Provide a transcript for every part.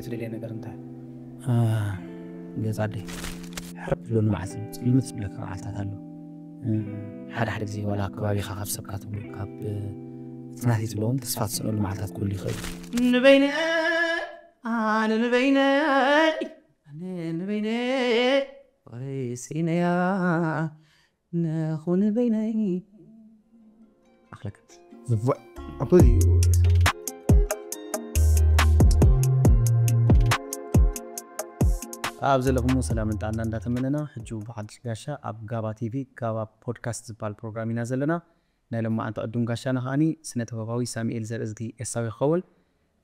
ትደልየ ነገር እንታይ? ገዛ ኣደይ ሕርብ ዝብለሉ መዓልቲ፣ ፅልምት ዝብለካ መዓልታት ኣሎ። ሓደ ሓደ ግዜ ዋላ ከባቢኻ ካብ ሰብካ ትብሎ፣ ካብ እቲ ናተይ ትብሎ እውን ተስፋ ትስእነሉ መዓልታት ክህሉ ይኽእል። ንበይነ ኣነ ንበይነ ኣነ ንበይነ ወይሲነያ ነኹ ንበይነይ ኣኽለካ። ዝቡዕ ኣቦዚ እዩ። ኣብ ዘለኹም ሰላምን ጥዕና እንዳተመነና፣ ሕጂ ብሓድሽ ጋሻ ኣብ ጋባ ቲቪ፣ ጋባ ፖድካስት ዝበሃል ፕሮግራም ኢና ዘለና። ናይ ሎማዓንቲ ዕዱም ጋሻና ከዓኒ ስነ ጥበባዊ ሳሙኤል ዘርእዝጊ ኤሳው ይኸውን።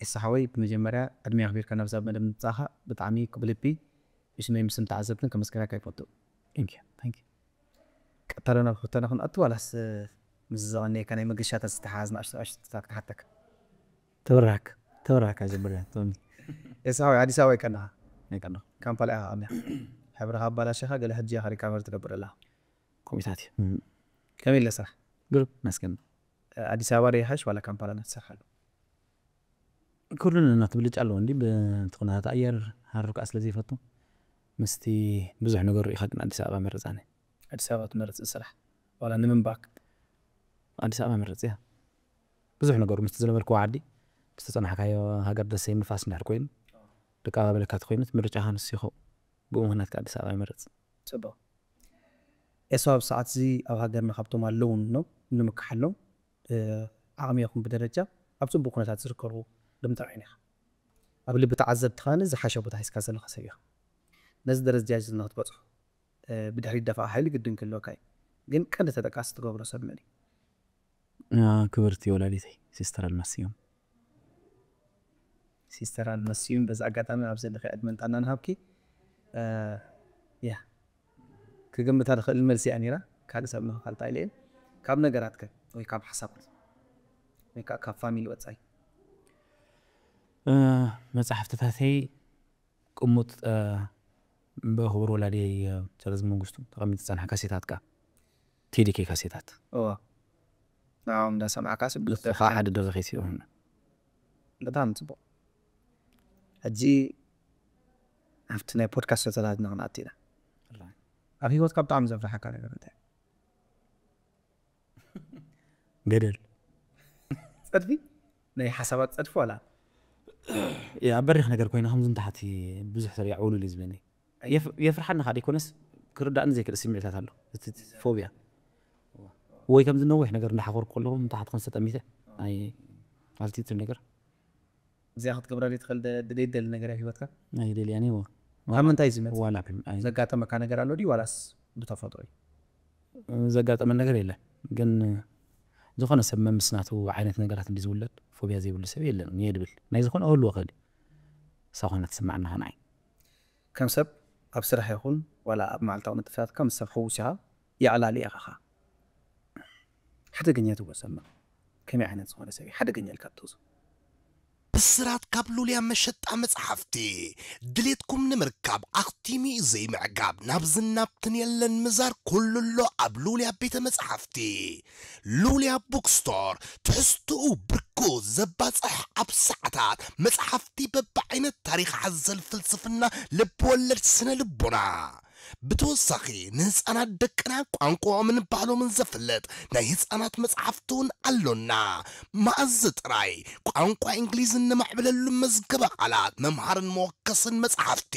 ኤሳ ሓወይ፣ ብመጀመርያ ዕድመ ኣኽቢርካ ናብዛ መደብ ምምጻእኻ ብጣዕሚ ብልቢ ብሽመይ ምስም ተዓዘብትን ከመስገናካ ይፈቱ። Thank you, thank you። ቀጥታ ናብ ሕቶና ክንኣቱ ዋላስ ምስ ዘቐነየካ ናይ መገሻታት ዝተሓዝ ንኣሽቱ ኣሽቱታት ክሓተካ? ተበራክ ተበራካ ጀምርያ ቶሚ። ኤሳ ሓወይ፣ ኣዲስ ኣበባ ይቀናኻ? ናይ ቀናኹ። ካምፓላ ኢኻ ቀኒኻ። ሕብርኻ ኣባላሽኻ ገለ ሕጂ ኢኻ ሪካቨር ትገብር ኣለኻ። ኮሚታት እዩ። ከመይ ኢለ ስራሕ? ግሩብ መስገን። ኣዲስ ኣበባ ዶ ይሓሽ ዋላ ካምፓላ ናትሰርሓሉ? ኩሉን እናትብልጭ ኣለዎ እንዲ ብቲ ኩነታት ኣየር ሃሩር ከዓ ስለ ዘይፈቱ ምስቲ ብዙሕ ነገር ርኢኻ ግን ኣዲስ ኣበባ መረፃኒ። ኣዲስ ኣበባ ትመርፅ ስራሕ ዋላ ንምንባክ? ኣዲስ ኣበባ መረፅ እያ። ብዙሕ ነገሩ ምስቲ ዝነበርክዎ ዓዲ፣ ምስቲ ዝፀናሕካዮ ሃገር ደስ ዘይብል ንፋስ እንድሕር ኮይኑ፣ ደቂ ኣባበለካ ተኮይኑ እቲ ምርጫኻ ንሱ ይኸውን። ብኡ ምኽንያት ከኣ ኣዲስ ኣበባ ይመርጽ። ጽቡቕ። ኤሳው ኣብ ሰዓት እዚ ኣብ ሃገርና ካብቶም ኣለዉ ኖ ንምክሓሎም ዓቕሚ ይኹን ብደረጃ ኣብ ጽቡቕ ኩነታት ዝርከቡ ልምታ ዓይኒ ኢኻ። ኣብ ልቢ ተዓዘብቲ ከኣ ዝሓሸ ቦታ ሒዝካ ዘለኻ ሰብ ኢኻ። ነዚ ደረጃ እዚ ንክትበጽሑ ብድሕሪት ደፋእ ሓይሊ ግድን ክህልወካ እዩ። ግን ቀንዲ ተጠቃሲ ትገብሮ ሰብ መን እዩ? ክብርቲ ወላዲተይ ሲስተር ኣልማስዮም። ሲስተር ኣልማስዮም በዚ ኣጋጣሚ ኣብ ዘለኺ ዕድመን ጥዕናን ሃብኪ። ያ ክግምታ ዝኽእል መልሲ እያ ነይራ። ካልእ ሰብ ምኽኻልታ ኢለ እየ። ካብ ነገራትከ ወይ ካብ ሓሳባት ወይ ከዓ ካብ ፋሚሊ ወፃኢ? መፅሓፍትታተይ ቅሙጥ ብኽቡር ወላዲየይ ቸረዝ መንግስቱ ተቐሚጡ ዝፀንሐ ካሴታት ከዓ ቴዲኬ ካሴታት እዋ ንዓኦም እንዳሰማዕካ ስብ ንሱ ከዓ ሓደ ደረኺት ይሆን በጣም ፅቡቅ። ሕጂ ኣብቲ ናይ ፖድካስት ሰተታትና ክንኣቲ ኢና። ኣብ ህይወትካ ብጣዕሚ ዘፍርሓካ ነገር እንታይ? ገደል ፀድፊ ናይ ሓሳባት ፀድፊ ዋላ ኣብ በሪኽ ነገር ኮይነ ከምዚ እንተሓቲ ብዙሕ ሰብ ያዕውሉል እዩ ዝብለኒ። የፍርሓኒ ከዓ ደይኮነስ ክርዳእኒ ዘይክእል ስምዒታት ኣሎ። እቲ ፎብያ ወይ ከምዚ ነዊሕ ነገር እንዳሓፈርኩ ከለኹ ንታሕቲ ከም ዝተጠሚተ ናይ ኣልቲቱድ ነገር እዚኣ ክትገብራ ዘይትኽእል ድሌት ደሊ ነገር ኣብ ህይወትካ? ኣይደልያን እዎ። ካብ ምንታይ ዝመጽእ ዋላ ዘጋጠመካ ነገር ኣሎ ድዩ ዋላስ ብተፈጥሮ እዩ? ዘጋጠመ ነገር የለን፣ ግን ዝኾነ ሰብ መምስ ናቱ ዓይነት ነገራት እንዲ ዝውለድ ፎብያ ዘይብሉ ሰብ የለን እየ ድብል። ናይ ዝኾነ ክህልዎ ክእል እዩ። እሳ ኮይና ትስማዓና ከንዓይ ከም ሰብ ኣብ ስራሕ ይኹን ዋላ ኣብ መዓልታዊ ንጥፈታትካ ምስ ሰብ ሕውስ ኢኻ የዕላሊ ኢኻ ሓደገኛ ትወሰማ ከመይ ዓይነት ዝኾነ ሰብ ሓደገኛ ኢልካ ትወስዶ? ብስራት ካብ ሉልያ መሸጣ መጽሓፍቲ ድሌትኩም ንምርካብ ኣኽቲሙ እዩ ዘይምዕጋብ ናብዝን ናብትን የለን ምዛር ኩሉ ኣሎ ኣብ ሉልያ ቤተ መጽሓፍቲ። ሉልያ ቡክስቶር ትሕዝትኡ ብርኩ ዘባጽሕ ኣብ ሰዓታት መጽሓፍቲ በብዓይነት ታሪኽ ሓዘል ፍልስፍና ልብወለድ ስነ ልቦና ብተወሳኺ ንህፃናት ደቅና ቋንቋኦምን ባህሎምን ዘፍልጥ ናይ ህፃናት መፅሓፍቲ እውን ኣሎና። መኣዝ ጥራይ ቋንቋ እንግሊዝ እነማዕብለሉ መዝገበ ቃላት መምሃርን መወከስን መፅሓፍቲ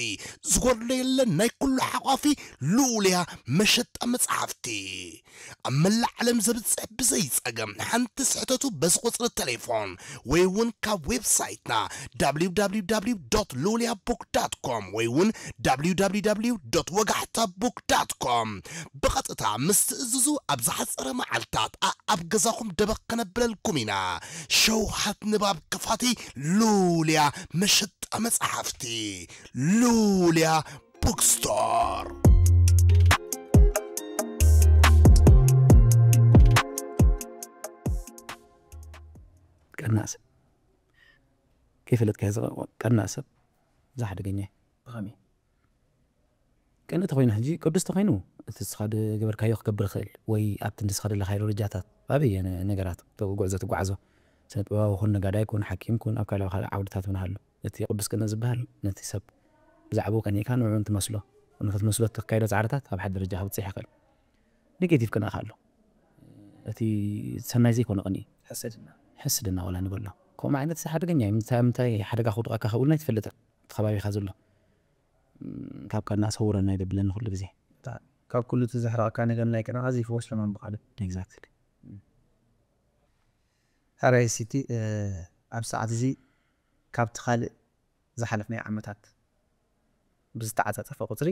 ዝጎድሎ የለን። ናይ ኩሉ ሓቋፊ ልኡልያ መሸጣ መፅሓፍቲ ኣብ መላእ ዓለም ዘብፅሕ ብዘይ ፀገም ሓንቲ ስሕተቱ በዚ ቁፅሪ ቴሌፎን ወይ እውን ካብ ዌብሳይትና www ሉልያ ቡክ ዳት ኮም ወይ እውን www ወጋሕታ ቡክ ዳት ኮም ብቐጥታ ምስ ትእዝዙ ኣብ ዝሓፀረ መዓልታት ኣብ ገዛኹም ደበኽ ከነብለልኩም ኢና። ሸውሃት ንባብ ክፋቲ ሉልያ መሸጣ መፅሓፍቲ ሉልያ ቡክስቶር። ቀናእ ሰብ ከይፈለጥካዮ ዝቐ- ቀናእ ሰብ እዛ ሓደገኛ እዩ። ብኸመይ? ቅንእ ተኮይኑ ሕጂ ቅዱስ ተኮይኑ እቲ ንስኻ ዝገበርካዮ ክገብር ይኽእል ወይ ኣብቲ ንስኻ ዘለካዮ ደረጃታት ኣበየ ነ- ነገራት ተ- ጉዕዞ ትጓዓዞ ስነ ጥበባዊ ኩን ነጋዳይ ኩን ሓኪም ኩን ኣብ ካልእ ካልእ ዓውድታት እውን ሃሉ እቲ ቅዱስ ቅነ ዝበሃል ነቲ ሰብ ብዛዕባኡ ቀኒእካ ንዕኡ እንትመስሎ ንክትመስሎ እተካይዶ ፃዕርታት ኣብ ሓደ ደረጃ ከብፅሕ ይኽእል። ኔጌቲቭ ቅነ ኣሎ። እቲ ሰናይ ዘይኮነ ቅኒ ሕስድና ሕስድና ወላ ንበሎ ከምኡ ዓይነት ሓደገኛ እዩ። ምንታይ ምንታይ ሓደጋ ክውድቐካ ከብልና ኣይትፈልጥን እቲ ከባቢኻ ዘሎ ካብ ቀና ሰውረና ይደብለኒ ኩሉ ግዜ። ካብ ኩሉ እቲ ዘሕረቐካ ነገር ናይ ቅንኻ ዘይፈወስ ሕማም ብኻልእ ኤግዛክትሊ። ሕራይ ሲቲ ኣብ ሰዓት እዚ ካብቲ ካልእ ዝሓለፍናዮ ዓመታት ብዝተዓፃፀፈ ቁፅሪ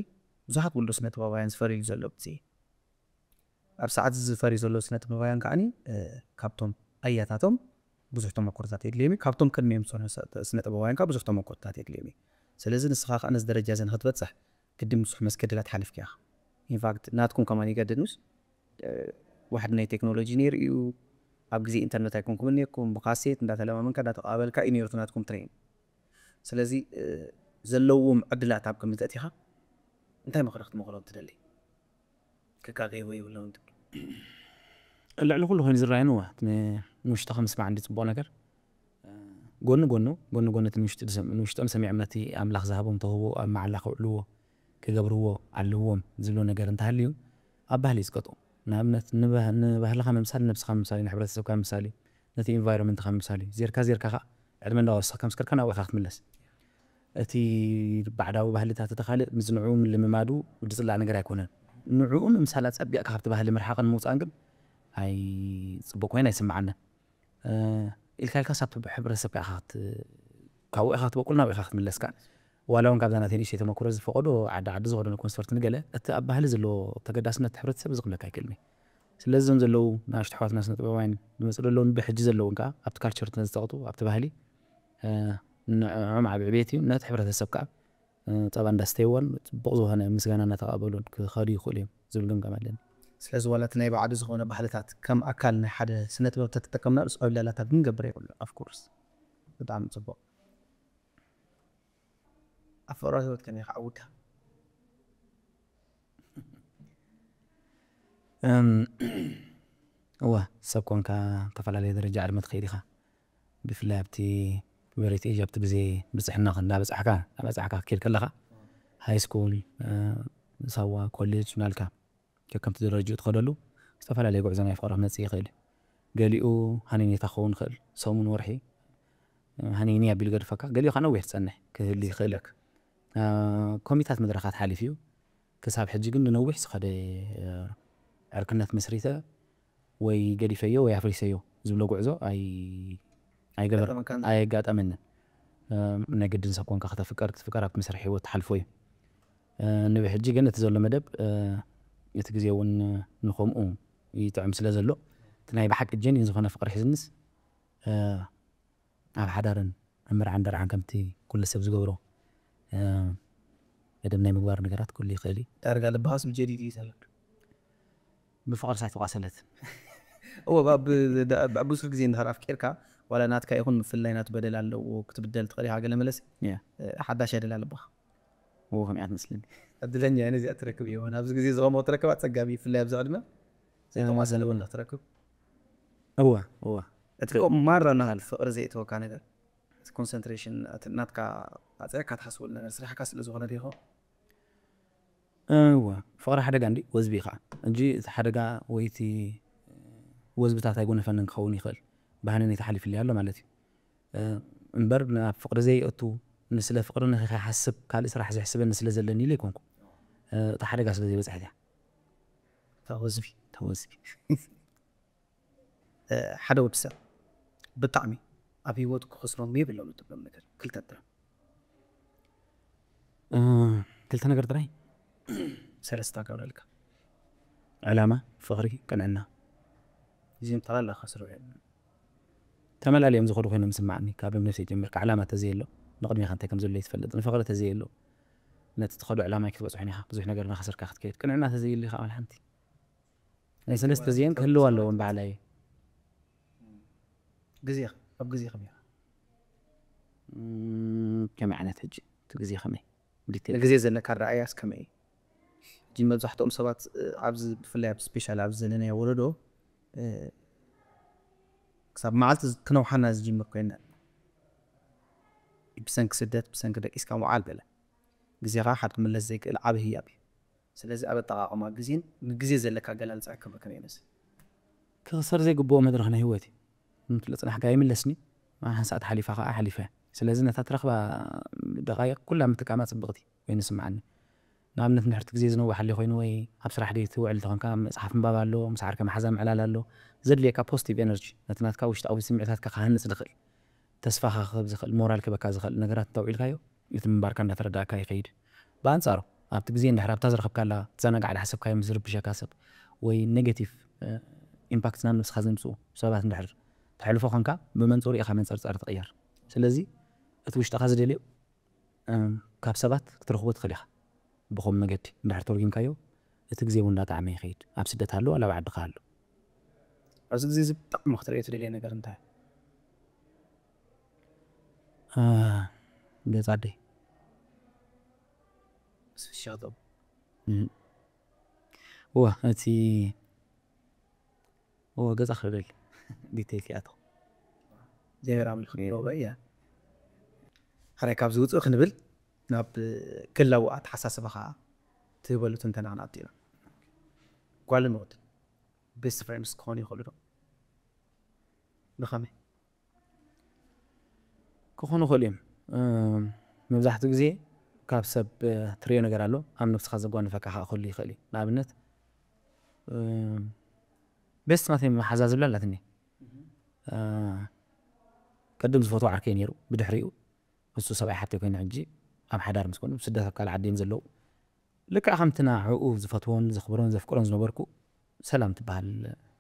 ብዙሓት ውልዶ ስነ ጥበባውያን ዝፈርዩ ዘሎ ግዜ እዩ። ኣብ ሰዓት እዚ ዝፈርዩ ዘለዉ ስነ ጥበባውያን ከዓኒ ካብቶም ኣያታቶም ብዙሕ ተመኩርታት የድልዮም እዩ። ካብቶም ቅድሚኦም ዝፀንሑ ስነ ጥበባውያን ከዓ ብዙሕ ተመኩርታት የድልዮም እዩ። ስለዚ ንስኻ ከዓ ነዚ ደረጃ እዚ ንክትበፅሕ ግድን ብዙሕ መስገድላት ሓሊፍካ ኢኻ። ኢንፋክት ናትኩም ከማን ይገድንስ ዋሕድ ናይ ቴክኖሎጂ ነይሩ እዩ። ኣብ ግዜ ኢንተርነት ኣይኮንኩም እኒኩም ብካሴት እንዳተለማመንካ እንዳተቃበልካ እዩ ነይሩ እቲ ናትኩም ትሬን። ስለዚ ዘለዎም ዕድላት ኣብ ግምት ኣእቲኻ እንታይ ምኽሪ ክትመኽሮም ትደሊ? ክቃቀይዎ የብሎም ትብል ልዕሊ ኩሉ ኮይኑ ዝረኣየኒ እዋ ንውሽጥኻ ምስማዕ እንዲ ፅቡቕ ነገር ጎኒ ጎኑ ጎኒ ጎኒ እቲ ንውሽጦም ሰሚዖም ነቲ ኣምላኽ ዝሃቦም ተውህቦ ኣብ መዓላ ከውዕልዎ ክገብርዎ ኣለዎም ዝብሎ ነገር እንተሃልዩ ኣብ ባህሊ ይዝቀጡ። ንኣብነት ንባህልኻ ምምሳል ነብስኻ ምምሳል እዩ፣ ንሕብረተሰብካ ምምሳል እዩ፣ ነቲ ኢንቫይሮንመንትኻ ምምሳል እዩ። ዜርካ ዜርካ ከዓ ዕድመ እንዳወሰኽካ ምስ ከድካ ናብኡ ኢኻ ክትምለስ። እቲ ባዕዳዊ ባህልታት እቲ ካልእ ምስ ንዕኡ ምልምማዱ ዝፅላእ ነገር ኣይኮነን። ንዕኡ ምምሳል ኣፀቢቕካ ካብቲ ባህሊ ምርሓቕን ምውፃእን ግን ኣይ ፅቡቅ ኮይኑ ኣይስምዓንን። ኢልካ ኢልካ ሳብ ሕብረተሰብካ ኢኻ ካብኡ ኢኻ ክትበቁል ናብ ኢኻ ክትምለስካ ዋላ እውን ካብዛ ናተይ ንእሽተይ ተመክሮ ዝፈቀዶ ዓዲ ዓዲ ዝኾነ ኮንሰርት ንገለ እቲ ኣብ ባህሊ ዘለዎ ተገዳስነት ሕብረተሰብ ዝኽለካ ኣይክእልን እዩ። ስለዚ እዞም ዘለዉ ንኣሽቱ ኣሕዋትና ስነ ጥበባውያን ዝመፁ ዘለውን ብሕጂ ዘለውን ከዓ ኣብቲ ካልቸር ተዝጠቕጡ ኣብቲ ባህሊ ንዕዖም ዓብ ዕቤት እዩ። ነቲ ሕብረተሰብ ከዓ ፀባ እንዳስተይዎን ፅቡቕ ዝኾነ ምስጋና እናተቐበሉን ክኸዱ ይኽእሉ እዮም ዝብል ግምጋም ኣለኒ። ስለዚ ዋላ እቲ ናይ ባዕዱ ዝኾነ ባህልታት ከም ኣካል ናይ ሓደ ስነ ጥበብ ተተጠቀምና ርስ ዕብላላታት ግን ገብረ ይብሉ ኣፍኮርስ ብጣዕሚ ፅቡቕ ኣብ ፍቕራዊ ህይወት ከመይ ከዓውድካ እወ ሰብ ኮንካ ዝተፈላለየ ደረጃ ዕድመ ትኸይድ ኢኻ። ብፍላይ ኣብቲ ቨሬት ኤጅ ኣብቲ ግዜ ብፅሕና እንዳበፃሕካ እንዳበፃሕካ ክትከይድ ከለኻ ሃይ ስኩል፣ ሳዋ፣ ኮሌጅ ናልካ ከከምቲ ደረጅኡ ትኸደሉ ዝተፈላለየ ጉዕዞ ናይ ፍቕሪ ክመፅእ ይኽእል እዩ። ገሊኡ ሃኒኔታ ክኸውን ይኽእል ሰሙን ወርሒ ሃኒኒ ኣቢሉ ገድፈካ፣ ገሊኡ ከዓ ነዊሕ ትፀንሕ ክህል ይኽእል እዩ። ኮሚታት መድረኻት ሓሊፍ እዩ። ክሳብ ሕጂ ግን ንነዊሕ ዝኸደ ዕርክነት መስሪተ ወይ ገዲፈዮ ወይ ኣፍሪሰዮ ዝብሎ ጉዕዞ ኣይገበር ኣየጋጠመንን። ናይ ግድን ሰብ ኮንካ ከተፍቀር ክትፍቀር ኣብቲ መስርሕ ህይወት ትሓልፎ እዩ። ንብሕጂ ግን እቲ ዘሎ መደብ እቲ ግዜ እውን ንከምኡ ይጥዕም ስለ ዘሎ እቲ ናይ ብሓቂ ጀኒን ዝኾነ ፍቅሪ ሒዝንስ ኣብ ሓዳርን ኣብ መርዓን ደርዓን ከምቲ ኩሉ ሰብ ዝገብሮ መደብ ናይ ምግባር ነገራት ኩሉ ይኽእል እዩ። ዳርጋ ልብኻስ ብጀዲድ እዩ ተበል ብፍቕሪ ሳይትቋሰለት እወ ብዙሕ ግዜ እንድሕር ኣፍቂርካ ዋላ ናትካ ይኹን ምፍላይ ናቱ በደል ኣለዎ ክትብደል ትኽእል ኢኻ ገለ መለስ ሓዳሽ ኣይደላ ልብኻ እዎ ከምያ ትመስለኒ ዕድለኛ እየ ነዚኣ ትረክብ እየ ኣብዚ ግዜ ዝኸምኦ ትረክብ ኣፀጋሚ ይፍላይ ኣብዚ ዕድመ ዘይተማሰለ ወላ ትረክብ እወ እወ እቲ ማራ ናሃል ፍቕሪ ዘይእተወካ ነገር እቲ ኮንሰንትሬሽን ናትካ ኣፅዕካ ትሓስበሉ ነገር ስራሕካ ስለ ዝኾነ ዲኹ እወ ፍቕሪ ሓደጋ እንዲ ወዝቢ እዩ ከዓ እንጂ እቲ ሓደጋ ወይ እቲ ወዝብታት ኣይጎነፈንን ክኸውን ይኽእል ባህንን የተሓሊፍልይ ኣሎ ማለት እዩ እምበር ናብ ፍቕሪ ዘይእቱ ንስለ ፍቕሪ ንኸይሓስብ ካልእ ስራሕ ዘሕስበኒ ስለ ዘለኒ ኢለ ኣይኮንኩ እታ ሓደጋ ስለ ዘይበፅሐት እያ ተወዝቢ ተወዝቢ ሓደ ወዲ ሰብ ብጣዕሚ ኣብ ህይወቱ ክኸስሮም የብሎም ትብሎም ነገር ክልተ ጥረ ክልተ ነገር ጥራይ ሰለስተ ካብረልካ ዕላማ ፍቕሪ ቅንዕና እዚም ተላላ ከስሩ እዮም ተመላሊኦም ዝኸዱ ኮይኖም ስማዕኒ ካብ እምነት ጀሚርካ ዕላማ ተዘየሎ ንቕድሚኻ እንታይ ከም ዘሎ ይትፈልጥ ንፍቕሪ ተዘየሎ ነቲ ትኸዶ ዕላማ ክትበፅሖ ኢኻ ብዙሕ ነገር እናኸሰርካ ክትከይድ ቅንዕና ተዘየሉ ኢኻ ሓንቲ ናይ ሰለስተ ዚኤን ክህልው ኣለዎም ባዕላይ ግዜ ኣብ ግዜ ከመይ ከመይ ዓይነት ሕጂ እቲ ግዜ ከመይ ንግዜ ዘለካ ረኣያስ ከመይ ሕጂ መብዛሕትኦም ሰባት ኣብዚ ብፍላይ ኣብ ስፔሻል ኣብዚ ዘለናዮ ወለዶ ክሳብ መዓልቲ ክነውሓና ዝጅምር ኮይና ብሰንኪ ስደት ብሰንኪ ደቂስካ ምውዓል ገለ ግዜኻ ሓድ ክምለስ ዘይክእል ዓቢ ህያብ እዩ። ስለዚ ኣብ ኣጠቓቕማ ግዜን ንግዜ ዘለካ ኣገላልጻ ከመይ ከመይ ይመስል? ክኽሰር ዘይግብኦ መድረኽ ናይ ህይወት እዩ። ምትሎ ጽናሕካ ይምለስኒ፣ ሓንቲ ሰዓት ሓሊፋ ከዓ ሓሊፈ። ስለዚ ነታ ትረኽባ ደቃይቕ ኩላ ምትቃማ ጽብቕቲ ወይ ንስምዓኒ። ንኣብነት እንድሕር እቲ ግዜ ዝነውሓለ ኮይኑ ወይ ኣብ ስራሕ ደይ ትውዕል ተኾንካ መጽሓፍ ምባብ ኣሎ፣ ምስ ዓርከ መሓዛ ምዕላል ኣሎ። ዘድልየካ ፖዚቲቭ ኤነርጂ ነቲ ናትካ ውሽጣዊ ስምዒታትካ ክሃንጽ ዝኽእል፣ ተስፋኻ ክህብ ዝኽእል፣ ሞራል ክበካ ዝኽእል ነገራት እንተውዒልካዮ እቲ ምንባርካ እንዳተረዳእካ ይኸይድ። ብኣንጻሩ ኣብቲ ግዜ እንድሕር ኣብታ ዝረኸብካላ ትዘናጋዕ ዝሓሰብካዮ ምስ ዝርብሸካ ሰብ ወይ ኔጌቲቭ ኢምፓክት ናብ ነብስኻ ዘምፅኡ ሰባት እንድሕር ተሕልፎ ኮንካ ብመንፅሩ ኢኻ መንፀርፀር ትቕየር። ስለዚ እቲ ውሽጥኻ ዝደልዮ ካብ ሰባት ክትረኽቦ ትኽእል ኢኻ። ብኸም መገዲ እንድሕር ተርጊምካዮ እቲ ግዜ እውን እንዳጣዕመ ይኸይድ። ኣብ ስደት ሃሉ ዋላ ኣብ ዓድኻ ሃሉ። ኣብዚ ግዜ እዚ ብጣዕሚ ክትርእዮ ትደልየ ነገር እንታይ? ገዛ ኣደይ ስፍሻ ጠብ ዋ እቲ ዋ ገዛ ክደል ዲቴል ይኣተኹ እግዚኣብሔር ኣምልኽ ይረበ እያ። ሕራይ ካብ ዝውፅእ ክንብል ናብ ክላዊ ኣተሓሳስባ ከዓ ትህበሉ ትንተና ክንኣቱ ኢና። ጓልን ወድን ቤስት ፍሬንድስ ክኾኑ ይኽእሉ ዶ? ብኸመይ? ክኾኑ ይኽእሉ እዮም። መብዛሕትኡ ግዜ ካብ ሰብ ትሪኦ ነገር ኣሎ፣ ኣብ ነብስኻ ዘጓንፈካ ከዓ ክህሉ ይኽእል እዩ። ንኣብነት ቤስት ናተይ መሓዛ ዝብላ ኣላትኒ። ቅድም ዝፈትዎ ዓርከይ ነይሩ፣ ብድሕሪኡ እሱ ሰብኣይ ሓተይ ኮይኑ ሕጂ ኣብ ሓዳር ምስ ኮኑ ስደት ኣብ ካልእ ዓዲ እዮም ዘለዉ። ልክዕ ከምቲ ንዕኡ ዝፈትዎን ዘኽብሮን ዘፍቅሮን ዝነበርኩ ሰላም ትበሃል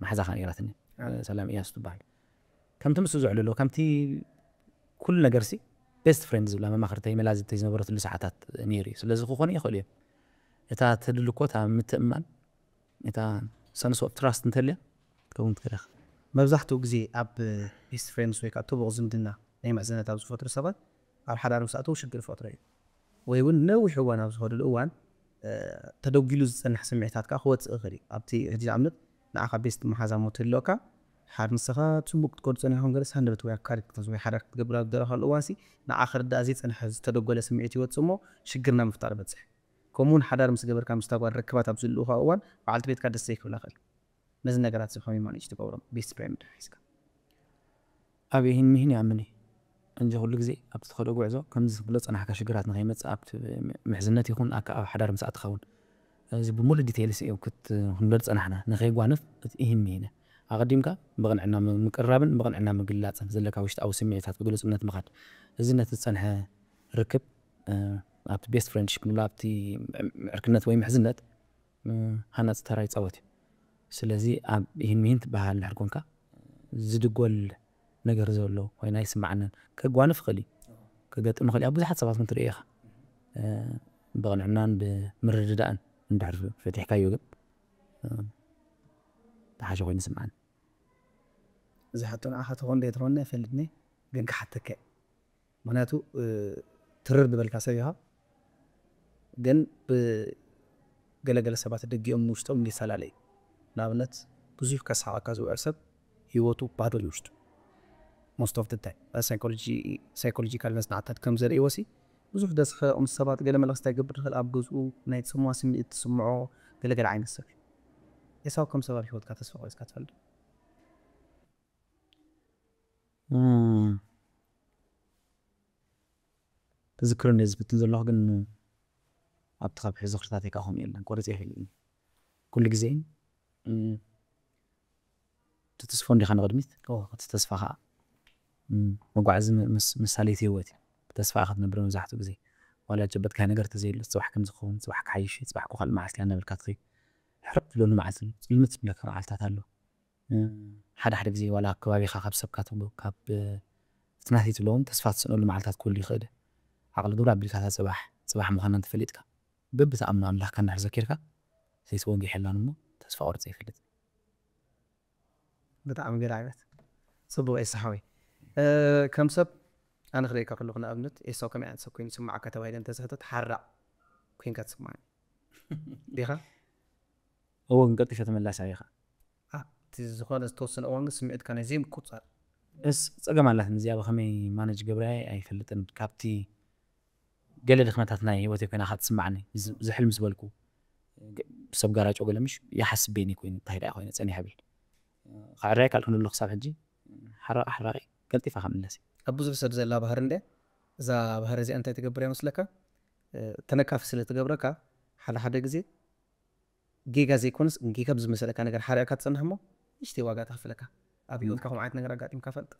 መሓዛኻ ነይራትኒ። ሰላም እያሱ ትበሃል። ከምቲ ምስኡ ዝዕልሎ ከምቲ ኩሉ ነገርሲ ቤስት ፍሬንድ ዝብላ መማኽርተይ መላዝተይ ዝነበረትሉ ሰዓታት ነይሩ እዩ። ስለዚ ክኾኑ ይኽእሉ እዮም። እታ ትድልኮ እታ ምትእምማን እታ ሰንስ ኦፍ ትራስት እንተልያ ከውን ትክረኽ መብዛሕትኡ ግዜ ኣብ ቤስት ፍሬንድስ ወይ ከዓ ጥቡቕ ዝምድና ናይ ምሕዝነት ኣብ ዝፈጥሩ ሰባት ኣብ ሓዳር ምስ ኣተው ሽግር ይፈጥሩ እዩ። ወይ እውን ነዊሕ እዋን ኣብ ዝኸዱሉ እዋን ተደጒሉ ዝፀንሕ ስምዒታት ከዓ ክወፅእ ይኽእል እዩ። ኣብቲ ሕጂ ንኣብነት ንዓኻ ቤስት መሓዛሞ ትህልወካ ሓር ንስኻ ፅቡቅ ክትከዱ ፀኒሕኩም ገለስ ሃንደበት ወይ ኣካል ክትከዝ ወይ ሓዳር ክትገብር ኣብ ዝደረኻሉ እዋንሲ ንዓ ክርዳእ ዘይፀንሐ ዝተደጎለ ስምዒት ይወፅእ እሞ ሽግር ናብ ምፍጣር በፅሕ። ከምኡ እውን ሓዳር ምስ ገበርካ ምስታ ጓል ርክባት ኣብ ዝልኡኻ እዋን በዓልቲ ቤትካ ደስ ዘይክብላ ይኽእል። ነዚ ነገራት እዚ ከመይ ማኔጅ ትገብሮም ቤስት ፍሬንድ ሒዝካ? ኣብ ይህን ሚህን ይኣምን እየ እንጂ ኩሉ ግዜ ኣብቲ ትኸዶ ጉዕዞ ከምዚ ዝብሎ ፀናሕካ ሽግራት ንኸይመፅእ ኣብቲ ምሕዝነት ይኹን ኣካ ኣብ ሓዳር ምስ ኣትኸውን እዚ ብሙሉእ ዲቴይልስ እዩ ክት ክንብል ፀናሕና ንኸይጓንፍ እቲ ይህን ሚህን ኣቐዲምካ ብቕንዕና ምቅርራብን ብቕንዕና ምግላፅን ዘለካ ውሽጣዊ ስምዒታት ብግልፅነት ምኻድ እዚ ነቲ ዝፀንሐ ርክብ ኣብቲ ቤስት ፍሬንድሽፕ ንብሎ ኣብቲ ዕርክነት ወይ ምሕዝነት ሃናፂ ተራ ይፃወት እዩ። ስለዚ ኣብ ይህን ሚህን ትበሃል እንድሕር ኮንካ ዝድጎል ነገር ዘሎ ኮይና ይስምዓንን ከጓንፍ ይኽእል እዩ። ከገጥም ይኽእል እዩ። ኣብ ብዙሓት ሰባት እውን ትርእዮ ኢኻ። ብቕንዕናን ብምርድዳእን እንድሕር ፈቲሕካዮ ግን ዝሓሸ ኮይኑ ይስምዓኒ። እዚ ሕቶ ንዓኻ ትኾን ዶ ኣይትኾን ኣይፈልጥን እየ፣ ግን ክሓተካ እየ። ምክንያቱ ትርር ዝበልካ ሰብ ኢኻ፣ ግን ብገለገለ ሰባት ደጊኦም ንውሽጦም ይፈላለ እዩ። ንኣብነት ብዙሕ ከስሓቐካ ዝውዕል ሰብ ህይወቱ ባዶ እዩ ውሽጡ። Most of the time ሳይኮሎጂካል መፅናዕትታት ከም ዘርእዎ ሲ ብዙሕ ደስኸ ምስ ሰባት ገለ መለክስታ ይገብር ይኽእል ኣብ ገዝኡ ናይ ፅምዋ ስምዒት ትስምዖ ገለገለ ዓይነት ሰብ እዩ። ኤሳው ከም ሰብ ኣብ ህይወትካ ተስፋ ቆሪፅካ ትፈልጥ? ትዝክርኒ ዝፍትን ዘለኹ ግን ኣብቲ ካብ ሕዚ ክርታተይ ከዓ ከምኡ የለን ቆሪፀ ይኽእል እዩ ኩሉ ግዜ ትትስፎ እንዲኻ ንቕድሚት እቲ ተስፋ ከዓ መጓዓዚ ምሳሌት ህይወት እዩ። ብተስፋ ክትነብር መብዛሕትኡ ግዜ ዋላ ጨበጥካይ ነገር ተዘይሉ ፅባሕ ከም ዝኸውን ፅባሕ ክሓይሽ ፅባሕ ኮኻል መዓልቲ እናበልካ ትኸይ ሕርብ ትብለሉ መዓልቲ ኣሎ ፅልምት ዝብለካ መዓልታት ኣሎ። ሓደ ሓደ ግዜ ዋላ ከባቢኻ ካብ ሰብካ ትብሎ ካብ ፍትናት ትብሎ እውን ተስፋ ትስእነሉ መዓልታት ክህሉ ይኽእል። ዓቕሊ ግብሪ ኣቢልካ እታ ፅባሕ ፅባሕ ምዃና እንተፈሊጥካ በብትኣምኖ ኣምላኽካ እንድሕር ዘኪርካ ሰይሲ ወጊሕ የላን እሞ ተስፋ ቆርፀ ይፈልጥ። ብጣዕሚ ገለ ዓይነት ጽቡቕ ኤሳ ሓወይ። ከም ሰብ ኣነ ክርእየካ ከለኹ ንኣብነት ኤሳው ከመይ ዓይነት ሰብ ኮይኑ ይስምዓካ ተባሂለ እንተዝሕተት ሓራቕ ኮይንካ ትስምዓኒ ዲኻ? እወ ግን ቀልጢፈ ተመላሳይ ኢኻ። እቲ ዝኾነ ዝተወሰነ እዋን ግን ስምዒትካ ናይ ዘይምቁጽጻር እስ ጸገም ኣላትኒ እዚኣ ብኸመይ ማነጅ ገብረያ ኣይፈልጥን። ካብቲ ገለ ድኽመታት ናይ ህይወተይ ኮይና ከኣ ትስምዓኒ። እዚ እዚ ሕልም ዝበልኩ ሰብ ጋራጮ ገለ ምሽ ይሓስብ በይኒ ኮይኑ እንታይ ደኣ ኮይነ ጸኒሐ ብል። ከዕረያ ካልእ ክንብሎ ክሳብ ሕጂ ሓራቕ ሓራቒ ቀልጢፋ ከምለስ። ኣብ ብዙሕ ሰብ ዘላ ባህሪ እንድያ። እዛ ባህሪ እዚኣ እንታይ ትገብር እያ መስለካ? ተነካፊ ስለ ትገብረካ ሓደ ሓደ ግዜ ጌጋ ዘይኮነስ ጌጋ ብዝመሰለካ ነገር ሓሪቕካ ትጸንሕ እሞ ንእሽተይ ዋጋ ተኽፍለካ። ኣብ ህይወትካ ከምኡ ዓይነት ነገር ኣጋጢምካ ፈልጥ?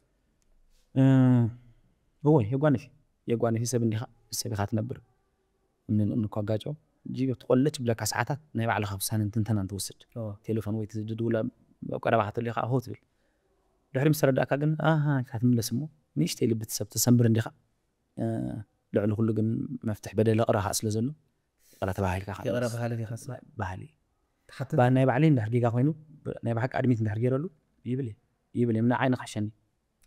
እወ የጓንፍ የጓንፍ ሰብ እንዲኻ ሰብ ኢኻ ትነብር። እንኳጋጮ ጂ ትቆለች ብለካ ሰዓታት ናይ ባዕልኻ ውሳነን ትንተናን ትወስድ። ቴሌፎን ወይ ትድውላ ኣብ ቀረባኻ ተሎ ኢኻ ሆ ትብል። ድሕሪ ምስ ተረዳእካ ግን ኣሃ ኢልካ ትምለስ እሞ ንእሽተይ ልቢ ትሰብ ተሰንብር እንዲኻ። ልዕሊ ኩሉ ግን መፍትሕ በደለ ቅረኻ ስለ ዘሎ ይቕረ ተባሂልካ ይቕረ ባህሊ ዲኻ ስለ ባህሊ ትሓትት? ባ ናይ ባዕለይ እንድሕር ጌጋ ኮይኑ ናይ ብሓቂ ኣድሚት እንድሕር ገይረሉ ይብል እየ። ይብል እየ ንዓይ ንኽሕሸኒ።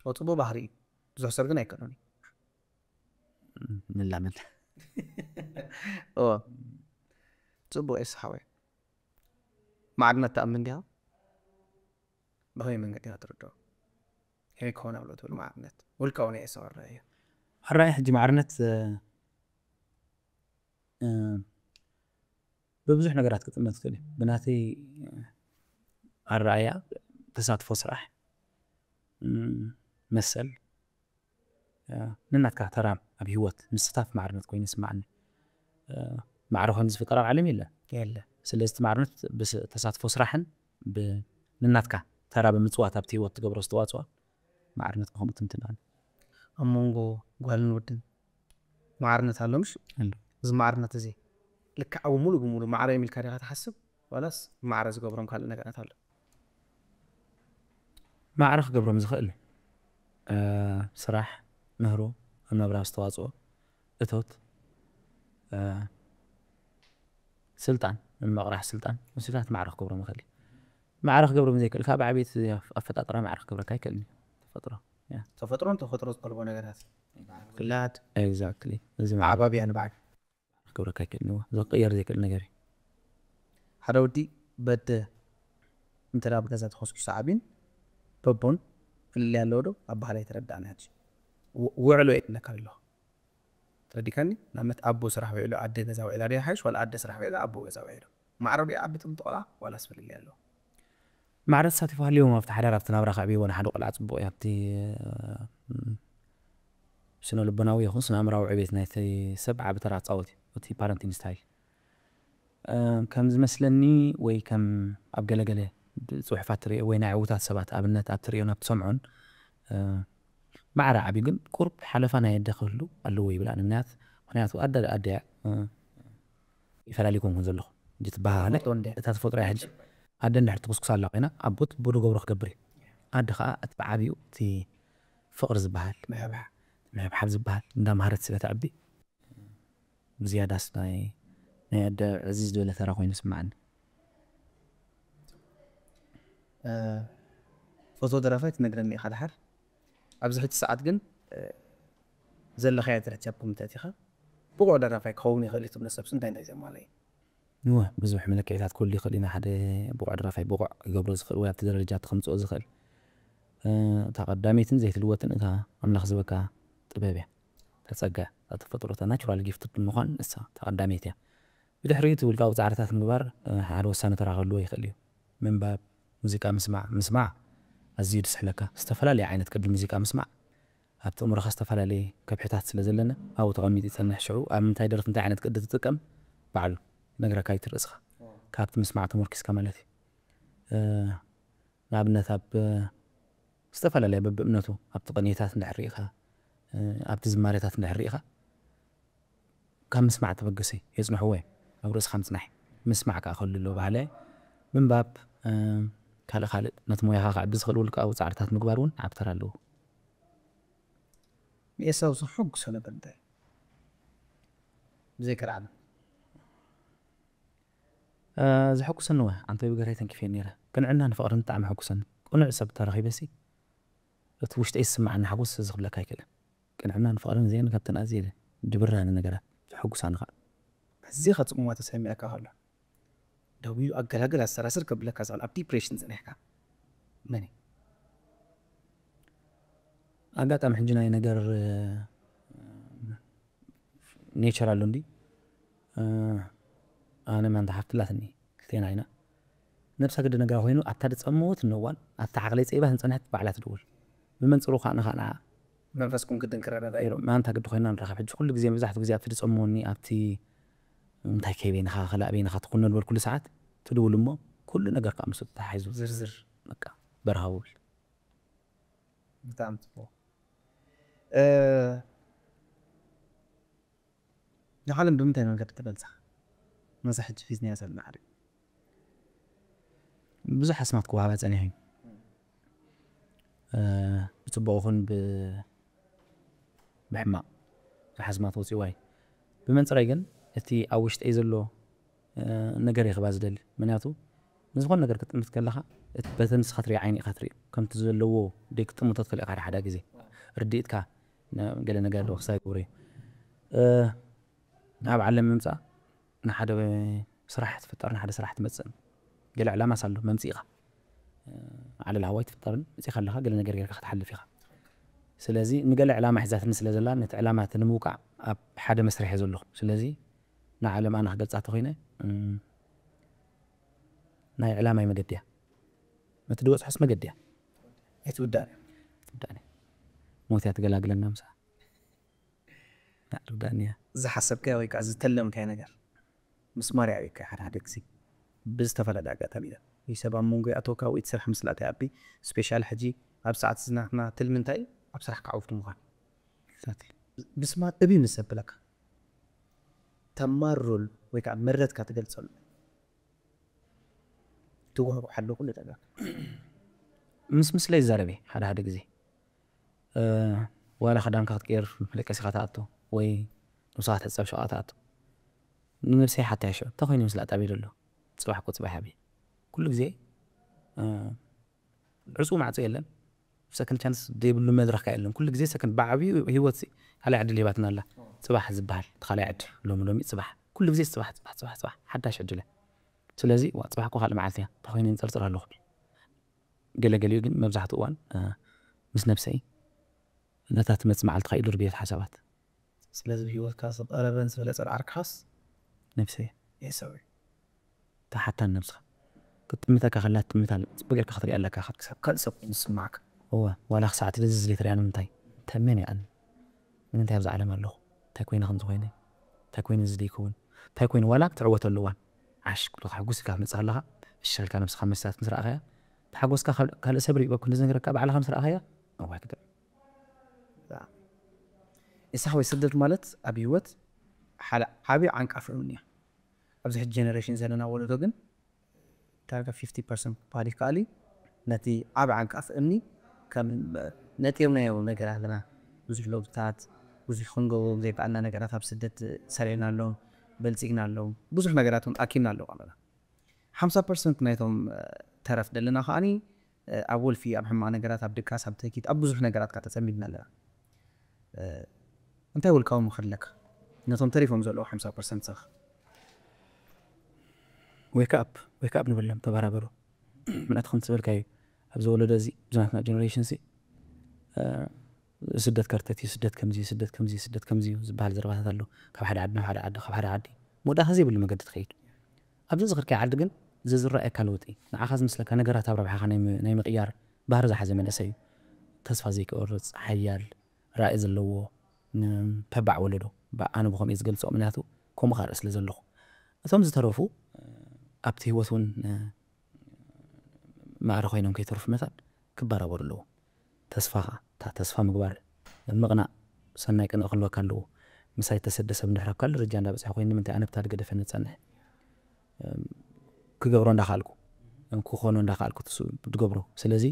ኦ ጽቡቕ ባህሪ እዩ። ብዙሕ ሰብ ግን ኣይከኣሎን እዩ። ንላመድ። ኦ ጽቡቕ እየ ሓወይ። ማዕርነት ትኣምን ዲኻ? ብኸመይ መንገዲ ኢኻ ትርድኦ? ከመይ ክኸውን ኣለዎ ትብል ማዕርነት? ውልቃዊ ናይ ኤሳው ኣረኣእያ። ኣረኣእያ ሕጂ ማዕርነት ብብዙሕ ነገራት ክጥመት ይኽእል እዩ። ብናተይ ኣረኣእያ ተሳትፎ ስራሕ፣ መሰል፣ ነናትካ ተራ ኣብ ህይወት ምስታፍ ማዕርነት ኮይኑ ይስምዓኒ። ማዕረ ኮይኑ ዝፍጠር ኣብ ዓለም የለን። የለ። ስለዚ እቲ ማዕርነት ብተሳትፎ ስራሕን ነናትካ ተራ ብምፅዋት ኣብቲ ህይወት ትገብሮ ዝተዋፅኦ ማዕርነት ብኸምኡ ትንትናኒ። ኣብ መንጎ ጓልን ወድን ማዕርነት ኣሎ ምሽ? ኣሎ። እዚ ማዕርነት እዚ ልክዕ ኣብ ሙሉ ብሙሉ ማዕረ እዮም ኢልካ ዲኻ ትሓስብ? ዋላስ ማዕረ ዝገብሮም ካልእ ነገራት ኣሎ? ማዕረ ክገብሮም ዝኽእል ስራሕ፣ ምህሮ፣ ኣብ ናብራ ዝተዋፅኦ እቶት፣ ስልጣን፣ ምምቕራሕ ስልጣን ምስታት ማዕረ ክገብሮም ይኽእል እዩ። ማዕረ ክገብሮም ዘይክእል ካብ ዓብየት ኣፈጣጥራ ማዕረ ክገብረካ ኣይክእልን እዩ። ተፈጥሮ ተፈጥሮን ተፈጥሮ ዝጠልቦ ነገራት ፍላድ ኤግዛክትሊ። እዚ ዓባቢ ኣንባዕድ ክገብረካ ኣይክእልን እዩ። ዝቅየር ዘይክእል ነገር እዩ። ሓደ ወዲ በደ እንተ ኣብ ገዛ ተኸስኪሱ ዓብን በቦን ፍልልይ ኣለዎ ዶ? ኣብ ባህላ ኣይተረዳእና ሕጂ። ውዕሎ የድለካ ኣሎ። ተረዲካኒ? ንኣብነት ኣቦ ስራሕ ውዕሎ ኣደ ገዛ ውዕላ ዶ ይሓይሽ ዋላ ኣደ ስራሕ ውዕላ ኣቦ ገዛ ውዕሎ? ማዕረ ዶ ይዓቢ ትብል ቆልዓ ዋላስ ፍልልይ ኣለዎ? ማዕረ ተሳቲፎ ሃልዮም ኣብቲ ሓዳር ኣብቲ ናብራ ከዕብይዎ ንሓደ ቆልዓ ጽቡቕ እዩ። ኣብቲ ስነ ልቦናዊ ይኹን ስነ ኣእምራዊ ዕቤት ናይቲ ሰብ ዓቢ ተራ ክጻወት እዩ። እቲ ፓረንቲንግ ስታይል ከም ዝመስለኒ ወይ ከም ኣብ ገለገለ ጽሑፋት ትርእዮ ወይ ናይ ዕዉታት ሰባት ኣብነት ኣብ ትርእዮን ኣብ ትሰምዖን ማዕረ ዓብዩ ግን ቁርብ ሓለፋ ናይ ኣደ ክህሉ ኣለዎ ይብል ኣነ። ምክንያት ምክንያቱ ኣደ ኣደ እያ። ይፈላሊ ኮንኩን ዘለኹ እንጂ ትበሃሃለ ተፈጥሮ እንደ እታ ተፈጥሮ እያ። ሕጂ ኣደ እንድሕር ትኩስኩስ ኣላ ኮይና ኣቦት ብዶ ገብሮ ክገብር እዩ። ኣደ ከዓ እቲ ብዓብዩ እቲ ፍቕሪ ዝበሃል ምሕብሓብ። ምሕብሓብ ዝበሃል እንዳምሃረት ስለ ተዕቢ ብዝያዳስ ናይ ናይ ኣደ ዕዝዝ ዝበለ ተራ ኮይኑ ይስምዓኒ። ፎቶ ደራፋይ ትነግረኒ ኢኻ ድሓር ኣብዚ ሕጂ ሰዓት ግን ዘለኻዮ ደረጃ ብምንታይ ኢኻ ብቑዕ ደራፋይ ክኸውን ይኽእል እዩ ትብሎ ሰብስ እንታይ እንታይ ዘማለየ? እወ ብዙሕ መለክዒታት ክህሉ ይኽእል ኢና። ሓደ ብቑዕ ደራፋይ ብቑዕ ክገብሮ ዝኽእል ወይ ኣብቲ ደረጃ እቲ ከምፅኦ ዝኽእል እታ ቀዳመይትን ዘይትልወጥን እታ ኣምላኽ ዝበካ ጥበብ እያ። እታ ፀጋ እታ ተፈጥሮ እታ ናቹራል ጊፍት ብምዃን እሳ እታ ቀዳመይቲ እያ። ብድሕሪኡ እቲ ውልቃዊ ፃዕርታት ምግባር ሓደ ወሳኒ ተራ ክህልዎ ይኽእል እዩ። ምንባብ፣ ሙዚቃ ምስማዕ፣ ምስማዕ ኣዝዩ ድስሕለካ። ዝተፈላለዩ ዓይነት ቅዲ ሙዚቃ ምስማዕ ኣብቲ እምሮኻ ዝተፈላለየ ከብሕታት ስለ ዘለነ ኣብኡ ተቐሚጡ ይጸንሕ። ሽዑ ኣብ ምንታይ ደርፊ እንታይ ዓይነት ቅዲ ትጥቀም ባዕሉ ነግረካ እዩ እቲ ርእስኻ። ካብቲ ምስማዕ ተመርኪስካ ማለት እዩ። ንኣብነት ኣብ ዝተፈላለየ በብእምነቱ ኣብቲ ቅኔታት እንድሕር ርኢኻ ኣብቲ ዝማሬታት እንድሕር ርኢኻ ካብ ምስማዕ ተበገሰ የጽንሕዎ እዮም ኣብ ርእስኻ ምጽናሕ ምስማዕ ከዓ ከሉ ኣለዎ ባህለ ምንባብ ካልእ ካልእ ነቲ ሞያኻ ከዕቢ ዝኽእል ውልቃዊ ጻዕርታት ምግባር እውን ዓብተር ኣለዎ። ንኤሳው ዘሐጉሶ ነገር እንታይ? ብዘይ ከርዓና ዘሐጉሰኒ ወ ኣንተ ብገርሀይ ተንኪፈ ነይረ። ቅንዕና ንፍቕርን ብጣዕሚ ሕጉሰኒ። ቅኑዕ ሰብ ተረኺበሲ እቲ ውሽጠይ ዝስምዓኒ ሓጎስ እዚ ክብለካ ኣይክእልን። ቅንዕናን ፍቕርን እዚአን ካብተን ኣዝየ ድብራኒ ነገራት ዘሐጉሳኒ ከዓ። ኣዚኻ ጽምዋ ተሰሚዐካ ከሎ ደው ኢሉ ኣገላግል ኣሰራስር ከብለካ ዝኽእል ኣብ ዲፕሬሽን ጸኒሕካ መን እዩ? ኣጋጣሚ ሕጂ ናይ ነገር ኔቸር ኣሎ እንዲ ኣነ ማንታ ሓፍትላትኒ ክልቴና ኢና ነብሳ ግዲ ነገራ ኮይኑ ኣብታ ድፀመወት እነዋን ኣብታ ዓቕለይ ፀይባ ንፀንሐት ባዕላ ትድውል ብመንፅሩ ከዓ ንኻ ንዓ መንፈስኩም ግድን ክረዳዳ ኢሎም ማንታ ግዲ ኮይና ንረኸብ ሕጂ ኩሉ ግዜ መብዛሕትኡ ግዜ ኣብቲ ድፀመወኒ ኣብቲ እንታይ ከይበይንኻ ክላእ በይንኻ ትኹነ ዝበልኩሉ ሰዓት ትድውል እሞ ኩሉ ነገር ከዓ ምስ ተታሒዙ ዝርዝር በቃ በረኻ ውብል ብጣዕሚ ፅቡቅ። ንዓለም ብምንታይ መንገዲ ትገልፃ? ነዛ ሕጂ ሒዝናያ ዘለና ዓለም ብዙሕ ኣስማት ክወሃባ ፀኒሑ እዩ። ብፅቡቕ ይኹን ብሕማቕ ብዙሕ ኣስማት ወፂዋ እዩ። ብመንፅረይ ግን እቲ ኣብ ውሽጠይ ዘሎ ነገር ይኽባ ዝደሊ ምክንያቱ ንዝኾነ ነገር ክትጥምት ከለኻ በቲ ንስኻ ትሪኦ ዓይኒ ኢኻ ትሪኦ ከምቲ ዘለዎ ደይ ክትጥምቶ ትኽእል ኢኻ ሓደ ሓደ ግዜ ርድኢትካ ገለ ነገር ኣለዎ ክሳይ ክብሩ እዩ ኣብ ዓለም ምምፃእ ንሓደ ስራሕ ትፍጠር ንሓደ ስራሕ ትመፅእ ገለ ዕላማስ ኣሎ መምፅኢኻ ዓለል ሃዋይ ትፍጠርን መፅኢኻ ኣለኻ ገለ ነገር ጌርካ ክትሓልፍ ኢኻ ስለዚ ንገለ ዕላማ ሒዛትኒ ስለ ዘላ ነቲ ዕላማ እቲ ንምውቃዕ ኣብ ሓደ መስርሕ እየ ዘለኹ ስለዚ ንዓለም ኣነ ክገልፃ ተኮይነ ናይ ዕላማይ መገዲ እያ ነቲ ድበፅሖስ መገዲ እያ ኣይትውዳእን ትውዳእን ሞት እያ ትገላግለና ምሳ ትውዳእን እያ ዝሓሰብካዮ ወይ ከዓ ዝተለምካዮ ነገር ምስ ማርያ እዩ ሓደ ሓደ ግዜ ብዝተፈላለየ ኣጋጣሚ እዩ ሰብ ኣብ መንጎ ይኣተወካ ወይ እቲ ስራሕ ምስላእታ ይኣቢ ስፔሻል ሕጂ ኣብ ሰዓት ዝናትና ትልሚ እንታይ ኣብ ስራሕ ክዓውፍቲ ምዃን ብስማ እብ ምስ ዘብለካ ተማሩል ወይ ከዓ መረትካ ትገልፀሉ ትወሃቡ ሓሎ ኩሉ ነገር ምስ ምስለ ይዛረብ ሓደ ሓደ ግዜ ዋላ ክዳንካ ክትቀይር መለቀሲካ ትኣቱ ወይ ንስኻ ትሕፀብ ሸቃ ትኣቱ ንነብሰይ ሓታ ይሽዑ እንታይ ኮይኑ ምስላ ጣቢ ዘሎ ፅባሕ ኮ ፅባሕ ያቢ ኩሉ ግዜ ዕፁ ማዕፆ የለን ሰክንድ ቻንስ ዘይብሉ መድረክ የለን ኩሉ ግዜ ሰክንድ ብዓብዩ ህይወት ካልኣይ ዕድል ሂባትና ኣላ ፅባሕ ዝበሃል እቲ ካልኣይ ዕድል ሎሚ ሎሚ ፅባሕ ኩሉ ግዜ ፅባሕ ፅባሕ ፅባሕ ፅባሕ ሓዳሽ ዕድለ ስለዚ ዋ ፅባሕ እኮ ካልእ መዓልቲ እያ እንታይ ኮይኑ ንፅርፅር ኣለኹ ገለገሊኡ ግን መብዛሕትኡ እዋን ምስ ነብሰይ ነታ ትመፅእ መዓልቲ ከይዱ ርብየት ሓሳባት ስለዚ ብሂወትካ ዝቐረበን ዝበለፀ ዓርካስ ነብሰይ የሰው ተሓታን ነብስኻ ክትጥምተካ ከላ ትጥምታ ኣለ ፅቡቅ ጌርካ ክትሪኣ ኣለካ ኢኻ ክሳብ ካልእ ሰብ ኮይኑ ዝስማዓካ እወ ዋላ ክሳዕ ትልዝዝ ዘይትሪኣ ንምንታይ እንታይ መን እያ ኣነ ንምንታይ ኣብዛ ዓለም ኣለኹ እንታይ ኮይነ ከምዚ ኮይነ እንታይ ኮይነ እዚ ዘይከውን እንታይ ኮይነ ዋላ ክትዕወተሉ እዋን ዓሽ ክትሕጉስ ኢልካ ክትመፅእ ከለኻ ፍሽኽ ኢልካ ነብስኻ መስትያት ምስ ረኣኻያ እቲ ሓጎስካ ካልእ ሰብ ሪእዎ ክንዲ ዝነግረካ ባዕልኻ ምስ ረኣኻያ እዋይ ክትዕም ኢሳኻ ወይ ስደት ማለት ኣብ ህይወት ሓደ ዓብዪ ዓንቃፊ እምኒ እያ ኣብዚ ሕጂ ጀነሬሽን ዘለና ወለዶ ግን ዳርጋ ፊፍቲ ፐርሰንት ክበሃል ይከኣል እዩ ነቲ ዓብ ዓንቃፍ እምኒ ከም ነጢርናዮ ነገር ኣለና ብዙሕ ለውጥታት ብዙሕ ክንገብሮም ዘይከኣልና ነገራት ኣብ ስደት ሰሪዕና ኣለዉ በልፂግና ኣለዉ ብዙሕ ነገራት እውን ኣኪብና ኣለዉ ኣለና ሓምሳ ፐርሰንት ናይቶም ተረፍ ዘለና ከዓኒ ኣብ ወልፊ ኣብ ሕማቕ ነገራት ኣብ ድቃስ ኣብ ተኪት ኣብ ብዙሕ ነገራት ካ ተፀሚድና ኣለና እንታይ ውልቃዊ ምኽሪ ኣለካ ነቶም ተሪፎም ዘለዉ ሓምሳ ፐርሰንት ሰኽ ዌክ ኣፕ ዌክ ኣፕ ንብሎም ተባራበሩ ምክንያቱ ከም ዝበልካዩ ኣብዚ ወለዶ እዚ ብዝናትና ጀነሬሽን ሲ ስደት ከርተት እዩ ስደት ከምዚ ስደት ከምዚ ስደት ከምዚ ዝበሃል ዘረባታት ኣሎ ካብ ሓደ ዓዲ ናብ ሓደ ዓዲ ካብ ሓደ ዓዲ መወዳእታ ዘይብሉ መገዲ ትኸይድ ኣብዚ ዝኽርካይ ዓዲ ግን እዚ ዝረኣየካ ለውጢ ንዓኻ ዝመስለካ ነገራት ኣብ ረብሓኻ ናይ ምቕያር ባህሪ ዝሓዘ መንእሰይ እዩ ተስፋ ዘይክቆርፅ ሓያል ራኢ ዘለዎ ተባዕ ወለዶ ኣነ ብኸምኡ ዝገልፆ ምክንያቱ ከምኡ ካርኢ ስለ ዘለኹ እቶም ዝተረፉ ኣብቲ ህይወት እውን ማዕረ ኮይኖም ከይተርፉ መታን ክበራበሩ ኣለዎም ተስፋኻ እታ ተስፋ ምግባር ምቕናእ ሰናይ ቅንኢ ክህልወካ ኣለዎ ምሳይ ተሰደ ሰብ እንድሕር ኣብ ካልእ ደረጃ እንዳበፅሐ ኮይኑ ንምንታይ ኣነ ብታ ገደፈ ንፀንሕ ክገብሮ እንዳኽኣልኩ ክኾኖ እንዳኽኣልኩ ትገብሮ ስለዚ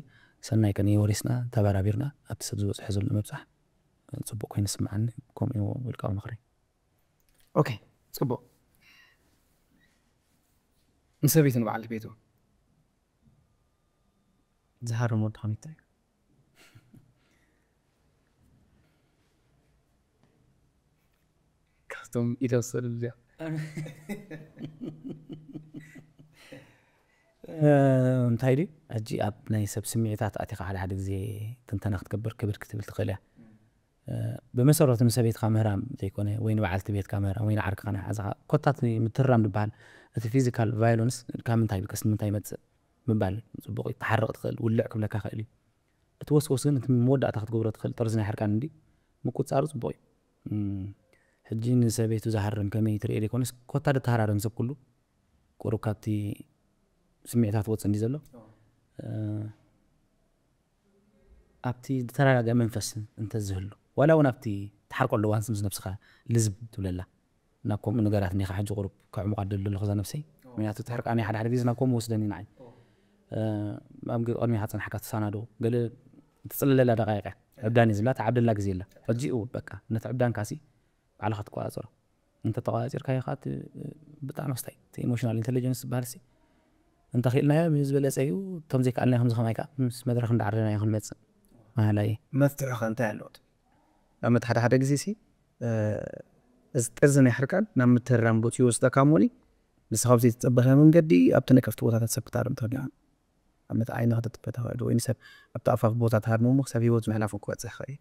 ሰናይ ቅንኢ ወሪስና ተበራቢርና ኣብቲ ሰብ ዝበፅሖ ዘሎ ምብፃሕ ፅቡቅ ኮይኑ ይስምዓኒ ከምኡ እዩ ውልቃዊ ምኽረይ ኦኬ ፅቡቅ ንሰበይቱ ንበዓልቲ ቤቱ ዝሃርም ወዲ ከመይ እንታይ ካብቶም ኢደ ዝሰሉ እዚኣ እንታይ ድዩ፣ ሕጂ ኣብ ናይ ሰብ ስምዒታት ኣቲኻ ሓደ ሓደ ግዜ ትንተና ክትገብር ክብድ ክትብል ትኽእል እያ። ብመሰረቱ ንሰበይትካ ምህራም ዘይኮነ ወይ ንበዓልቲ ቤትካ ምህራም ወይ ንዓርክኻ ናይ ሓዝኻ ኮታት ምትህራም ዝበሃል፣ እቲ ፊዚካል ቫዮለንስ ካብ ምንታይ ይብቀስ ንምንታይ ይመፅእ ምባል ፅቡቕ እዩ። ክሓርቕ ትኽእል፣ ውልዕ ክብለካ ክእል እዩ። እቲ ወስወስ ግን እቲ መወዳእታ ክትገብሮ ትኽእል ጥርዚ ናይ ሕርቃን እንዲ ምቁፃሩ ፅቡቕ እዩ። ሕጂ ንሰበይቱ ዝሃርም ከመይ ትርኢ ዘይኮነስ ኮታ ደተሃራርም ሰብ ኩሉ ቁሩብ ካብቲ ስምዒታት ወፅእ እንዲ ዘሎ ኣብቲ ዝተረጋገ መንፈስ እንተዝህሉ ዋላ እውን ኣብቲ ትሓርቀሉ እዋን ምስ ነብስኻ ልዝብ ትብለላ ናብ ከምኡ ነገራት እኒኻ ሕጂ ቁሩብ ከዕሙቓ ደሎ ኣለኹ እዛ ነብሰይ። ምክንያቱ እቲ ሕርቃን ሓደ ሓደ ግዜ ናብ ከምኡ ወስደኒ ንዓይ ኣብ ቅድሚኻ ፀንሕካ ትሳናዶ ገለ ትፅልለላ ደቃይቀ ዕብዳን እዩ ዝብላ ትዓብደላ ግዜ ኣላ። ሕጂ እውን በቃ ነቲ ዕብዳንካ ሲ ባዕልኻ ትቆፃፀሮ እንተ ተቆፃፂርካዮ ከዓ ብጣዕሚ ክስታይ እቲ ኢሞሽናል ኢንቴሊጀንስ ዝበሃል ሲ እንተኽኢልናዮ ዝበለፀ እዩ። እቶም ዘይከኣልናዮ ከምዚ ከማይ ከዓ ምስ መድረክ እንዳዓረናዮ ክንመፅእ ማሃላ እየ። መፍትሒ ከ እንታይ ኣለዎት? ኣብነት ሓደ ሓደ ግዜ ሲ እዚ ጥርዚ ናይ ሕርቃን ናብ ምትህራም ቦት ይወስደካ እሞኒ ንስኻ ኣብዚ ዝተፀበኸ መንገዲ ኣብቲ ነቀፍቲ ቦታታት ሰብ ክታርም ትኽእል ኢኻ። ኣብነት ዓይኒ ክተጥበ ትኽእል ወይ ንሰብ ኣብቲ ኣፋፍ ቦታ ትሃርሞ እሞ ሰብ ህይወት ምሕላፉ ክበፅሕ ይኽእል እዩ።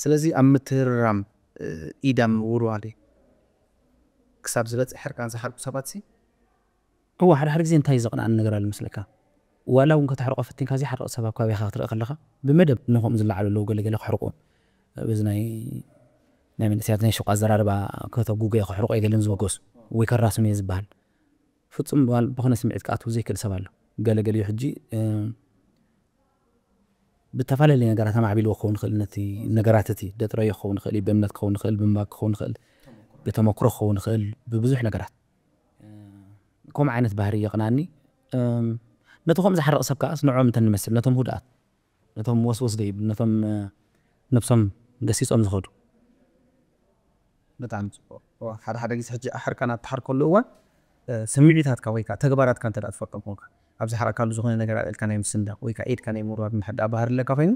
ስለዚ ኣብ ምትህራም ኢዳም ውርዋል ክሳብ ዝበፅሕ ሕርቃን ዝሓርቁ ሰባት ሲ እዋ ሓደ ሓደ ግዜ እንታይ ዘቕንኣኒ ነገር ኣሎ መስለካ? ዋላ እውን ከተሕርቆ ፈቲንካ ዘይሓርቕ ሰብ ኣብ ከባቢኻ ክትርኢ ከለኻ ብመደብ ነኸም ዝለዓሉ ኣለዉ ገለገለ ክሕርቁ በዚ ናይ ናይ መንእሰያት ናይ ሹቕ ኣዘራርባ ከተጉገዮ ክሕርቆ የገልን ዝወገሱ ወይ ከራስኑ እየ ዝበሃል ፍጹም ብኾነ ስምዒት ክኣትዉ ዘይክእል ሰብ ኣሎ። ገለገሊኡ ሕጂ ብተፈላለየ ነገራት ኣማዕቢልዎ ክኸውን ይኽእል ነቲ ነገራት እቲ ደጥረዮ ክኸውን ይኽእል እዩ ብእምነት ክኸውን ይኽእል ብምባክ ክኸውን ይኽእል ብተመክሮ ክኸውን ይኽእል ብብዙሕ ነገራት ከምኡ ዓይነት ባህሪ የቕናኒ። ነቲ ከምኡ ዝሓርቕ ሰብ ከዓስ ንዕኦም እንተ ንመስል ነቶም ህዱኣት ነቶም ወስወስ ዘይብል ነቶም ነብሶም ገሲጾም ዝኸዱ ብጣዕሚ ጽቡቕ። ሓደ ሓደ ግዜ ሕጂ ኣሕርካ ናብ ትሓርከሉ እዋን ስምዒታትካ ወይ ከዓ ተግባራትካ እንተ ትፈቅም ኮንካ ኣብ ዝሓረካሉ ዝኾነ ነገር ኣልዕልካ ናይ ምስንዳቕ ወይ ከዓ ኢድካ ናይ ምውርዋር እንድሕር ደኣ ባህሪ ኣለካ ኮይኑ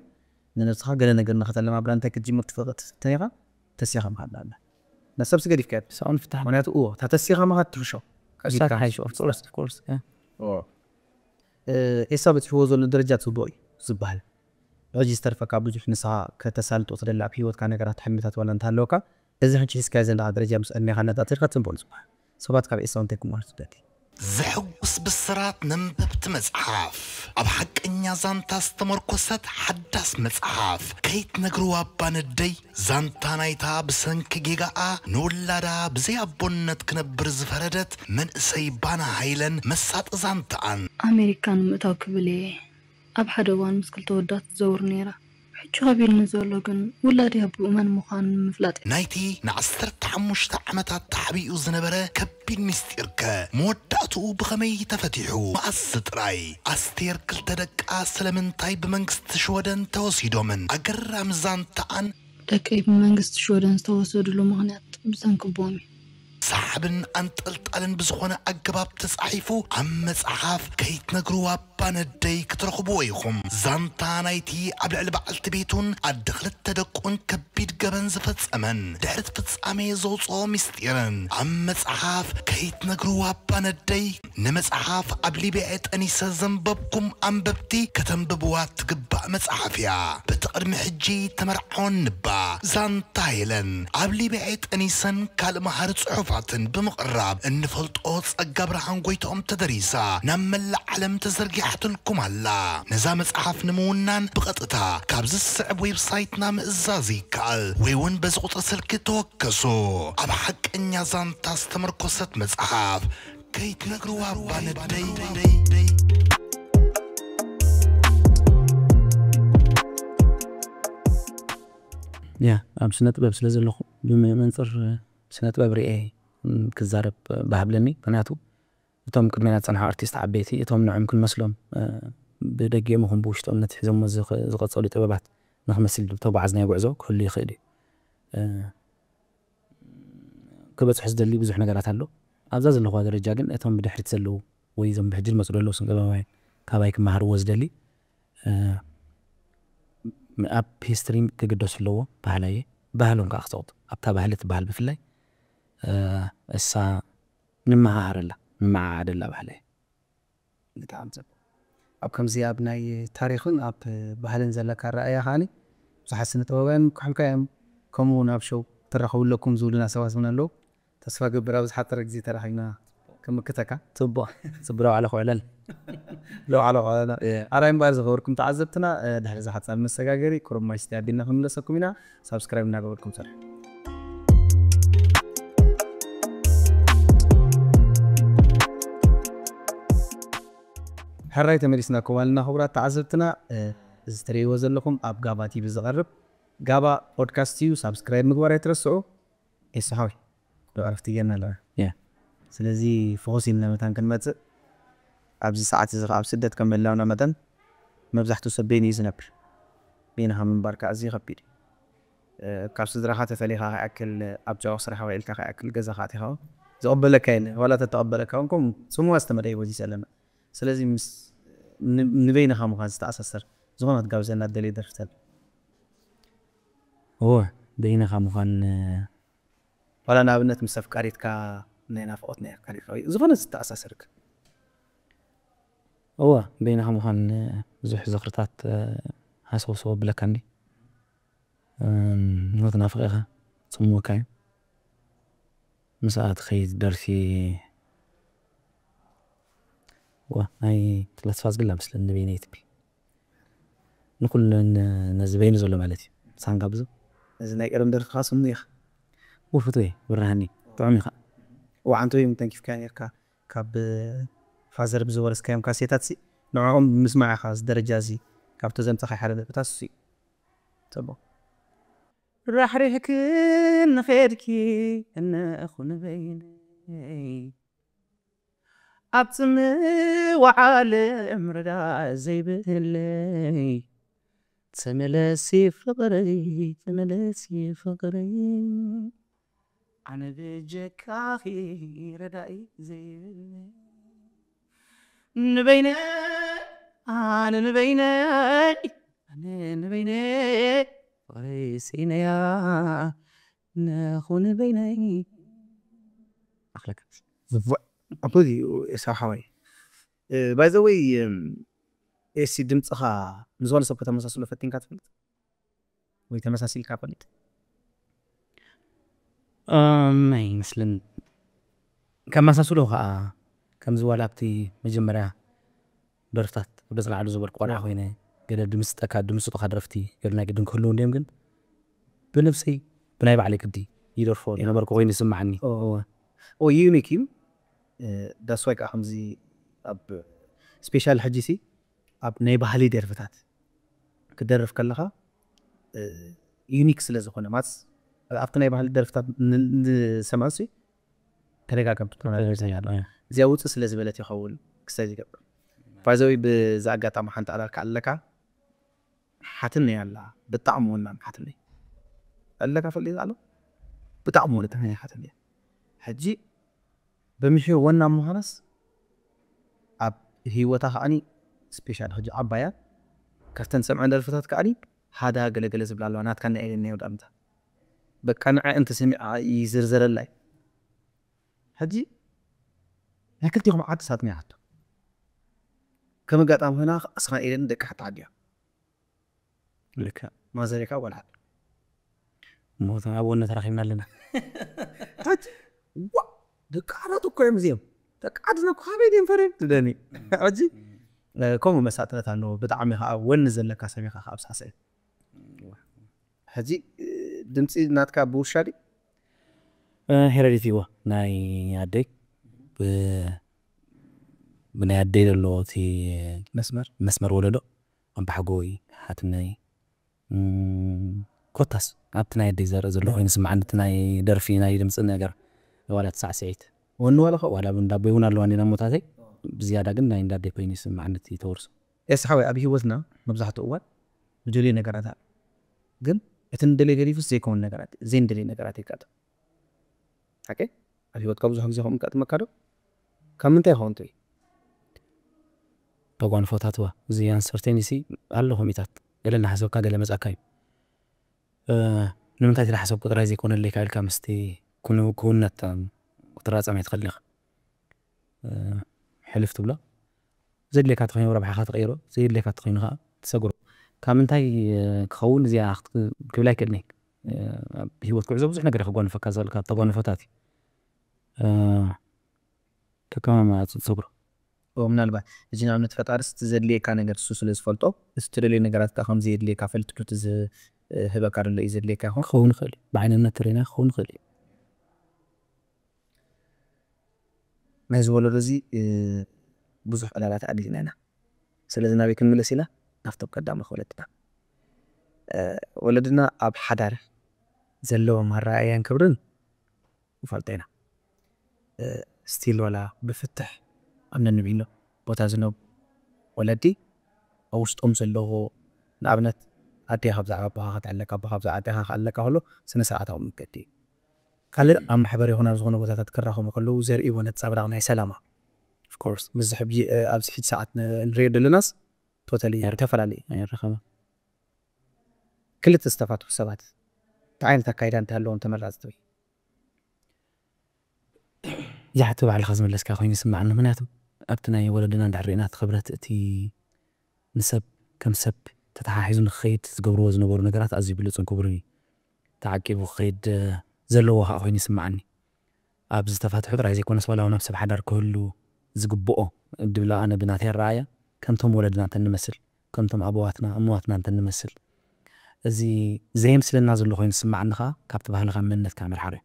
ንነብስኻ ገለ ነገር ንኸተለማብዳ እንታይ ክትጅምር ትፈቕድ ተኒኻ ተሲኻ ምኻድ ኣለ ነሰብሲ ገዲፍካ ሳውን ፍታሕ ምክንያቱ እዎ እታ ተሲኻ ምኻድ ትሕሾ እሳት ሓይሽ of course of course ኤሳ በፂሕዎ ዘሎ ደረጃ ፅቡቕ እዩ ዝበሃል ሕጂ ዝተርፈካ ብዙሕ ንስኻ ከተሳልጦ ትደሊ ኣብ ህይወትካ ነገራት ሕልምታት ዋላ እንተሃለወካ እዚ ሕጂ ሒዝካዮ ዘለኻ ደረጃ ምስ ዕድሜኻ ኣነፃፂርካ ፅቡቕ እዩ ዝበሃል ሰባት ካብ ኤሳው እንታይ ክመሃሩ ትደሊ ዘሐጉስ ብስራት ነንበብቲ መጽሓፍ ኣብ ሓቀኛ ዛንታ ዝተመርኮሰት ሓዳስ መጽሓፍ ከይትነግርዋ እባ ነደይ ዛንታ ናይታ ብሰንኪ ጌጋኣ ንውላዳ ብዘይ ኣቦነት ክነብር ዝፈረደት መንእሰይ ባና ሃይለን መሳጢ ዛንታኣን ኣሜሪካ ንምእታው ክብል እየ ኣብ ሓደ እዋን ምስ ክልተ ወዳት ትዘውር ነይራ። ሕጂ ከቢድኒ ዘሎ ግን ውላደይ ኣቦኡ መን ምዃኑ ንምፍላጥ እዩ። ናይቲ ንዓሰርተ ሓሙሽተ ዓመታት ተሓቢኡ ዝነበረ ከቢድ ምስጢርከ መወዳእትኡ ብኸመይ ተፈቲሑ? መኣስ ጥራይ ኣስቴር ክልተ ደቃ ስለምንታይ ብመንግስቲ ሽወደን ተወሲዶምን? ኣገራሚ ዛንታኣን ደቀይ ብመንግስቲ ሽወደን ዝተወሰድሉ ምኽንያት ብሰንኪ ኣቦኦም እዩ። ሰሓብን ኣንጠልጣልን ብዝኾነ ኣገባብ ተጻሒፉ ኣብ መጽሓፍ ከይትነግርዋ ባነደይ ክትረኽብዎ ኢኹም። ዛንታ ናይቲ ኣብ ልዕሊ በዓልቲ ቤቱን ኣደ ክልተ ደቁን ከቢድ ገበን ዝፈጸመን ድሕሪ እቲ ፍጻሜ ዘውጽኦ ምስጢርን ኣብ መጽሓፍ ከይትነግርዋ ባነደይ ንመጽሓፍ ኣብ ሊብያ ጠኒሰ ዘንበብኩም ኣንበብቲ ከተንብብዋ ትግባእ መጽሓፍ እያ። በቲ ቅድሚ ሕጂ ተመርዓወን ንባ ዛንታ ሄለን ኣብ ሊብያ ጠኒሰን ካልእ መሃሪ ጽሑፋትን ብምቕራብ እንፈልጦ ጸጋ ብርሃን ጎይትኦም ተደሪሳ ናብ መላእ ዓለም ተዘርጊሓትልኩም ኣላ። ነዛ መጽሓፍ ንምውናን ብቐጥታ ካብዚ ዝስዕብ ዌብሳይትና ምእዛዝ ይከኣል ወይ እውን በዚ ቁጽሪ ስልኪ ተወከሱ። ኣብ ሓቀኛ ዛንታ ዝተመርኮሰት መጽሓፍ ከይትነግርዋ ባነደይ ያ ኣብ ስነ ጥበብ ስለ ዘለኹ ብመንፅር ስነ ጥበብ ርኤ ክዛረብ ባህብለኒ ምክንያቱ እቶም ቅድሜና ዝፀንሑ ኣርቲስት ዓበይቲ እቶም ንዕም ክንመስሎም ብደጊኦም ይኹን ብውሽጦም ነቲ ሒዞሞ ዝቐፀሉ ጥበባት ንክመስል ተጓዓዝናዮ ጉዕዞ ክህሉ ይኽእል እዩ ክበፅሑ ዝደሊ ብዙሕ ነገራት ኣሎ ኣብዛ ዘለኹዋ ደረጃ ግን እቶም ብድሕሪት ዘለዉ ወይ እዞም ብሕጂ ዝመፁ ዘለዉ ስንቀባውያን ካባይ ክመሃርዎ ዝደሊ ኣብ ሂስትሪ ክግደሱ ኣለዎ ባህላየ ባህሎም ከዓ ክፀቕጡ ኣብታ ባህሊ ትበሃል ብፍላይ እሳ ንመሃሃረላ ንመዓዓደላ ባህላየ ብጣዕሚ ጽቡቕ። ኣብ ከምዚ ኣብ ናይ ታሪኽን ኣብ ባህልን ዘለካ ኣረኣእያ ከዓኒ ብዙሓት ስነ ጥበባውያን ምክሑልካ እዮም። ከምኡ እውን ኣብ ሸው ትራኸቡ ኣለኩም ዝብሉና ሰባት እውን ኣለዉ። ተስፋ ገብር ኣብ ዝሓጸረ ግዜ ተራኺብና ክምክተካ። ጽቡቕ። ጽቡቕ ለውዓለ ክውዕለል። ለውዓለ ክውዕለል። ኣራይ እምበኣር ዝኸበርኩም ተዓዘብትና፣ እ፣ ድሕሪ እዚ ሓጻር መሰጋገሪ ቁሩብ ማይ ስተይ ኣቢልና ክንምለሰኩም ኢና። ሳብስክራይብ እናገበርኩም ጸንሑ። ሕራይ ተመሊስናኩም ኣለና ክቡራት ተዓዘብትና። እ፣ እዚ ትርእይዎ ዘለኹም ኣብ ጋባ ቲቪ ዝቐርብ ጋባ ፖድካስት እዩ። ሳብስክራይብ ምግባር ኣይትረስዑ። ኤሱ ሓወይ፣ ዶ ዕረፍቲ ጌርና ኣለና። ያ። ስለዚ ፍኹስ ኢልና መታን ክንመጽእ፣ ኣብዚ ሰዓት እዚ ከኣ ኣብ ስደት ከም ምህላውና መጠን መብዛሕትኡ ሰብ በይኑ እዩ ዝነብር። በይንኻ ምንባር ከኣ ኣዝዩ ከቢድ እዩ። እ፣ ካብ ስድራኻ ተፈሊኻ ከይኣክል፣ ኣብ ጨዋቕ ስራሕ ውዒልካ ከይኣክል፣ ገዛኻ ኣቲኻ ዝቕበለካ የለን። ዋላ ተተቐበለካ እውን ከምኡ ጽምዋ ዝተመደየ ወዚሰ ኣለና። ስለዚ ምስ ን-፣ ንበይንኻ ምዃን ዝተኣሳሰር ዝኾነ ክትጋብዘና እትደልዮ ደርፊ ተሎ? እወ፣ በይንኻ ምዃን፣ እ፣ ዋላ ንኣብነት ምስ ኣፍቃሪትካ ናይ ናፍቖት ናይ ኣፍቃሪትካ ወይ ዝኾነ ዝተኣሳሰርክ? እወ፣ በይንኻ ምዃን፣ እ፣ ብዙሕ ዝኽርታት፣ እ፣ ሃሰውሰው ኣብለካኒ። እም፣ ሞት ናፍቕ ኢኻ፣ ጽምወካ እዩ። ምስኣ ትኸይድ ደርፊ፣ ዋ፣ ናይ ተስፋዝግል እያ መስለኒ ንበይነይ ትብል። ንኹሉ ን-፣ ነዚ በይኑ ዘሎ ማለት እዩ። ሳንጋ ብዙ። እዚ ናይ ቀደም ደርፍኻ ስሙ ኢኻ። ውፍቱ እየ፣ ብርሃኒ፣ ጥዑም ኢኻ። ወዓንቶ እዮም ተንኪፍካ ነርካ። ካብ ፋዘር ብዝወረስካዮም ካሴታት ሲ፣ ንዕኦም ምስማዕ ኢኻ እዚ ደረጃ እዚ ካብ ተዘምተኻ ሓደ ደርፍታት እሱ እዩ። ጽቡቕ። ራሕሪሕክኒ ኸድኪ እነኹ ንበይነይ፣ ኣብ ጽምእ ወዓለም ርዳእ ዘይብለይ፣ ተመለሲ ፍቕረይ፣ ተመለሲ ፍቕረይ፣ ኣነ ብጀካኺ ረዳኢ ዘይብለይ፣ ንበይነይ፣ ኣነ ንበይነይ፣ ኣነ ንበይነይ፣ ፍቕረይ ስኢነያ፣ ነኹ ንበይነይ። ኣኽለካ። ዋ-፣ ኣቦዚ ኤሳው ሓወይ። እ፣ by the way፣ እም፣ ኤሲ ድምጽኻ ንዝኾነ ሰብ ከተመሳስሎ ፈቲንካ ትፈልጥ? ወይ ተመሳሲልካ ፈሊጥ? እም፣ ኣይመስልን። ከመሳስሎ ኸኣ፣ ከምዚ ዋላ ኣብቲ መጀመርያ ደርፍታት ኣብ ደጽናዕሉ ዝበልኩ ቆልዓ ኮይነ፣ ገለ ድምጽ ጠካ-፣ ድምጽ ጥኻ ደረፍቲ፣ ገለ ናይ ግድን ክህልዉ እንድዮም፣ ግን ብነብሰይ፣ ብናይ ባዕለይ ቅዲ ይደርፎ ዝነበርኩ ኮይኑ ይስምዓኒ። ኦ፣ እወ። ኦ፣ ዩኒክ እዩ። እ፣ that's why ከኣ ከምዚ ኣብ ስፔሻል ሕጂሲ ኣብ ናይ ባህሊ ደርፍታት ክደርፍ ከለኻ፣ እ፣ ዩኒክ ስለ ዝኾነ፣ ማለት ኣብቲ ናይ ባህሊ ደርፍታት ን-፣ ንሰምዖሲ ተደጋገምቲ ትኾና። ተደጋጋሚ፣ እ። እዚኣ ውጽእ ስለ ዝበለት ይኸውን ክሳይ ዝገብር። By the way፣ ብዚ ኣጋጣሚ ሓንቲ ኣላልካ ኣለካ፣ ሓትነይ ኣላ፣ ብጣዕሚ ወናም ሓትነይ። ኣለካ ፈልጥ ኣሎ? ብጣዕሚ ወናም ሓትነይ። ሕጂ በሚሒ ወናም ምዃናስ ኣብ ህይወታ ከዓኒ ስፔሻል። ሕጂ ዓባያ ካብተን ዝሰምዐን ደርፍታት ከዓኒ ሃዳ ገለገለ ዝብላ ኣለዋ፣ ናትካ ናይ ኤደን ናይ ወዳምታ። በቃ ንዓ እንተ ሰሚዓ ይዝርዘረላ እዩ። ሕጂ ናይ ክልቲኹም ዓዲ ሳትኒ ይሓቶ። ከም ኣጋጣሚ ኮይና እስኻ ኤደን ደቂ ሓንቲ ዓዲ እያ። ልክዕ። ማዘሬካ ጓል ሓንቲ። እሞ እቶም ኣብ ወነ ተራኺብና ኣለና። ሕጂ ዋ፣ ደቂ ዓራት እኮ እዮም እዚኦም። ደቂ ዓድና እኮ ካበይ ድዮም ፈርዮም ትብለኒ። ሕጂ፣ እ፣ ከምኡ መሳጥነት ኣለዎ። ብጣዕሚ ከኣ ወኒ ዘለካ ሰብ ኢኻ ከኣ ኣብ ሳዕስዒት። ሕጂ፣ እ፣ ድምጺ ናትካ ብውሻ ድዩ? እ፣ ሄረዲቲ እዎ፣ ናይ ኣደይ። ብ-፣ ብናይ ኣደይ ዘሎ እቲ መስመር? መስመር ወለዶ፣ ኣባሓጎይ፣ ሓትነይ፣ እም፣ ኮታስ ኣብቲ ናይ ኣደይ ዘርኢ ዘሎ ኮይኑ ስምዓኒ፣ እቲ ናይ ደርፊ፣ ናይ ድምጺ ነገር፣ ዋላ እቲ ሳዕስዒት። ወኒ ዋላ ከ-? ዋላ እንዳ ኣቦይ እውን ኣለዋ እንዲና እሞታተይ፣ ብዝያዳ ግን ናይ እንዳ ኣደይ ኮይኑ ይስምዓኒ እቲ ተወርሶ። ኤስ ሓወይ፣ ኣብ ህይወትና መብዛሕትኡ እዋን ንደልዮ ነገራት ኣሎ። ግን እቲ ንደልዮ ገዲፉስ ዘይከውን ነገራት፣ ዘይንደልዮ ነገራት የጋጥም። ሓቂ? ኣብ ህይወትካ ብዙሕ ግዜ ከምኡ የጋጥመካ ዶ? ካብ ምንታይ ይኸውን ትብል? ተጓንፎታት ዋ፣ እዚ ኣንሰርቴኒሲ ኣሎ፣ ከምኡታት። ገለ እናሓሰብካ ገለ መጻካ እዩ። እ፣ ንምንታይ እቲ ዝሓሰብኩ ጥራይ ዘይኮነለይ ካብ ኢልካ ምስቲ ኩኑ-፣ ክውነት ክትራጸም ኣይትኽእልን ኢኻ። እ፣ ሕልፍ ትብሎ። ዘድልየካ ተኾይኑ ረብሓኻ ትቐይሮ፣ ዘየድልየካ ተኾይኑ ከዓ ትሰግሮ። ካብ ምንታይ ክኸውን እዚኣ ክብል ኣይክእልን። ኣብ ህይወት ጉዕዞ ብዙሕ ነገር ክጓንፈካ ዝኽእል ካብ ተጓንፎታት እዩ። ከከማማ ትሰግሮ። ምናልባት እዚ ንኣብነት ፈጣሪስ እቲ ዘድልየካ ነገር እሱ ስለ ዝፈልጦ፣ እቲ ትደልዮ ነገራት ከዓ ከም ዘየድልየካ ፈልጥሉ እቲ ዝህበካ ዘሎ እዩ ዘድልየካ ይኸውን። ክኸውን ይኽእል እዩ። ብዓይነ እምነት ተሪና ክኸውን ይኽእል እዩ። ናይዚ ወለዶ እዚ ብዙሕ ዕላላት ኣዲልና ኢና። ስለዚ ናበይ ክንምለስ ኢና? ናብቶም ቀዳሞት ወለድና። ወለድና ኣብ ሓዳር ዘለዎም ኣረኣእያን ክብርን ንፈልጦ ኢና። ስቲል ዋላ ብፍትሕ ኣብ ነንብዒኖ ቦታ ዝነብ ወለዲ ኣብ ውሽጦም ዘለዎ፣ ንኣብነት ኣዴኻ ብዛዕባ ኣቦኻ ክትዕለካ፣ ኣቦኻ ብዛዕባ ኣዴኻ ክዕለካ ከሎ ስነ ስርዓታዊ መንገዲ እዩ። ካልእ ኣብ ማሕበር ይኹን ኣብ ዝኾነ ቦታታት ክራኸቡ ከለዉ ዘርእይዎ ነጸብራቕ ናይ ሰላማ። ኦፍኮርስ ምስ ሕጂ ኣብዚ ሕጂ ሰዓት ንሪኦ ዘለናስ ቶታሊ ተፈላለዩ። ኣይረኸበ ክልተ ዝተፋትሑ ሰባት እንታይ ዓይነት ኣካይዳ እንተሃለዎም ተመራፂ ትብል? ያሕቲ ባዕልኻ ዝመለስካ ኮይኑ ይስምዓኒ። ምክንያቱ ኣብቲ ናይ ወለድና እንድሕር ርኢና እቲ ክብረት እቲ ንሰብ ከም ሰብ ተተሓሒዙ ንክኸይድ ዝገብርዎ ዝነበሩ ነገራት ኣዝዩ ብሉፅን ክቡርን እዩ። ተዓቂቡ ክኸይድ ዘለዎ ከዓ ኮይኑ ይስምዓኒ። ኣብ ዝተፋትሑ ጥራይ ዘይኮነስ ዋላ እውን ኣብ ሰብ ሓዳር ክህሉ ዝግብኦ ድብላ ኣነ ብናተይ ኣረኣያ ከምቶም ወለድና እንተንመስል ከምቶም ኣበዋትና እመዋትና እንተንመስል እዚ ዘየምስለና ዘሎ ኮይኑ ዝስምዓኒ ከዓ ካብቲ ባህልኻ መንነትካ ምርሓር እዩ።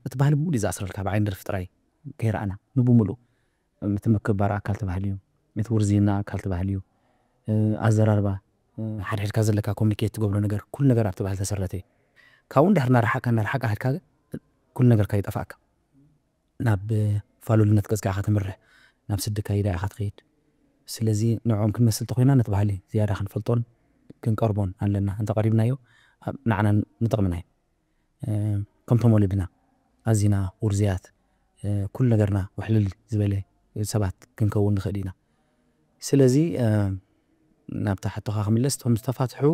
እቲ ባህሊ ብሙሉ እዩ ዝኣስረልካ ብዓይኒ ደርፊ ጥራይ ከይረኣና ንብሙሉ እቲ ምክብባር ኣካል ተባህል እዩ። እቲ ውርዝና ኣካል ተባህል እዩ። ኣዘራርባ ሓድሕድካ ዘለካ ኮሚኒኬት ትገብሮ ነገር ኩሉ ነገር ኣብቲ ባህል ተሰረተ እዩ። ካብኡ እንድሕር እናረሓቅካ እናረሓቅካ ከድካ ግን ኩሉ ነገርካ ይጠፋእካ። ናብ ፋሉልነት ገጽካ ኢኻ ትምርሕ። ናብ ስዲ ካይዳ ኢኻ ትኸይድ። ስለዚ ንዕኦም ክንመስል ተኾይና ነቲ ባህሊ ዝያዳ ክንፈልጦን ክንቀርቦን ኣለና። እንተቐሪብናዮ ንዓና ንጠቕምና እዩ። ከምቶም ወለድና ኣዚና ውርዝያት ኩሉ ነገርና ውሕልል ዝበለ ሰባት ክንከውን ንኽእል ኢና። ስለዚ ናብታ ሕቶኻ ክምለስ እቶም ዝተፋትሑ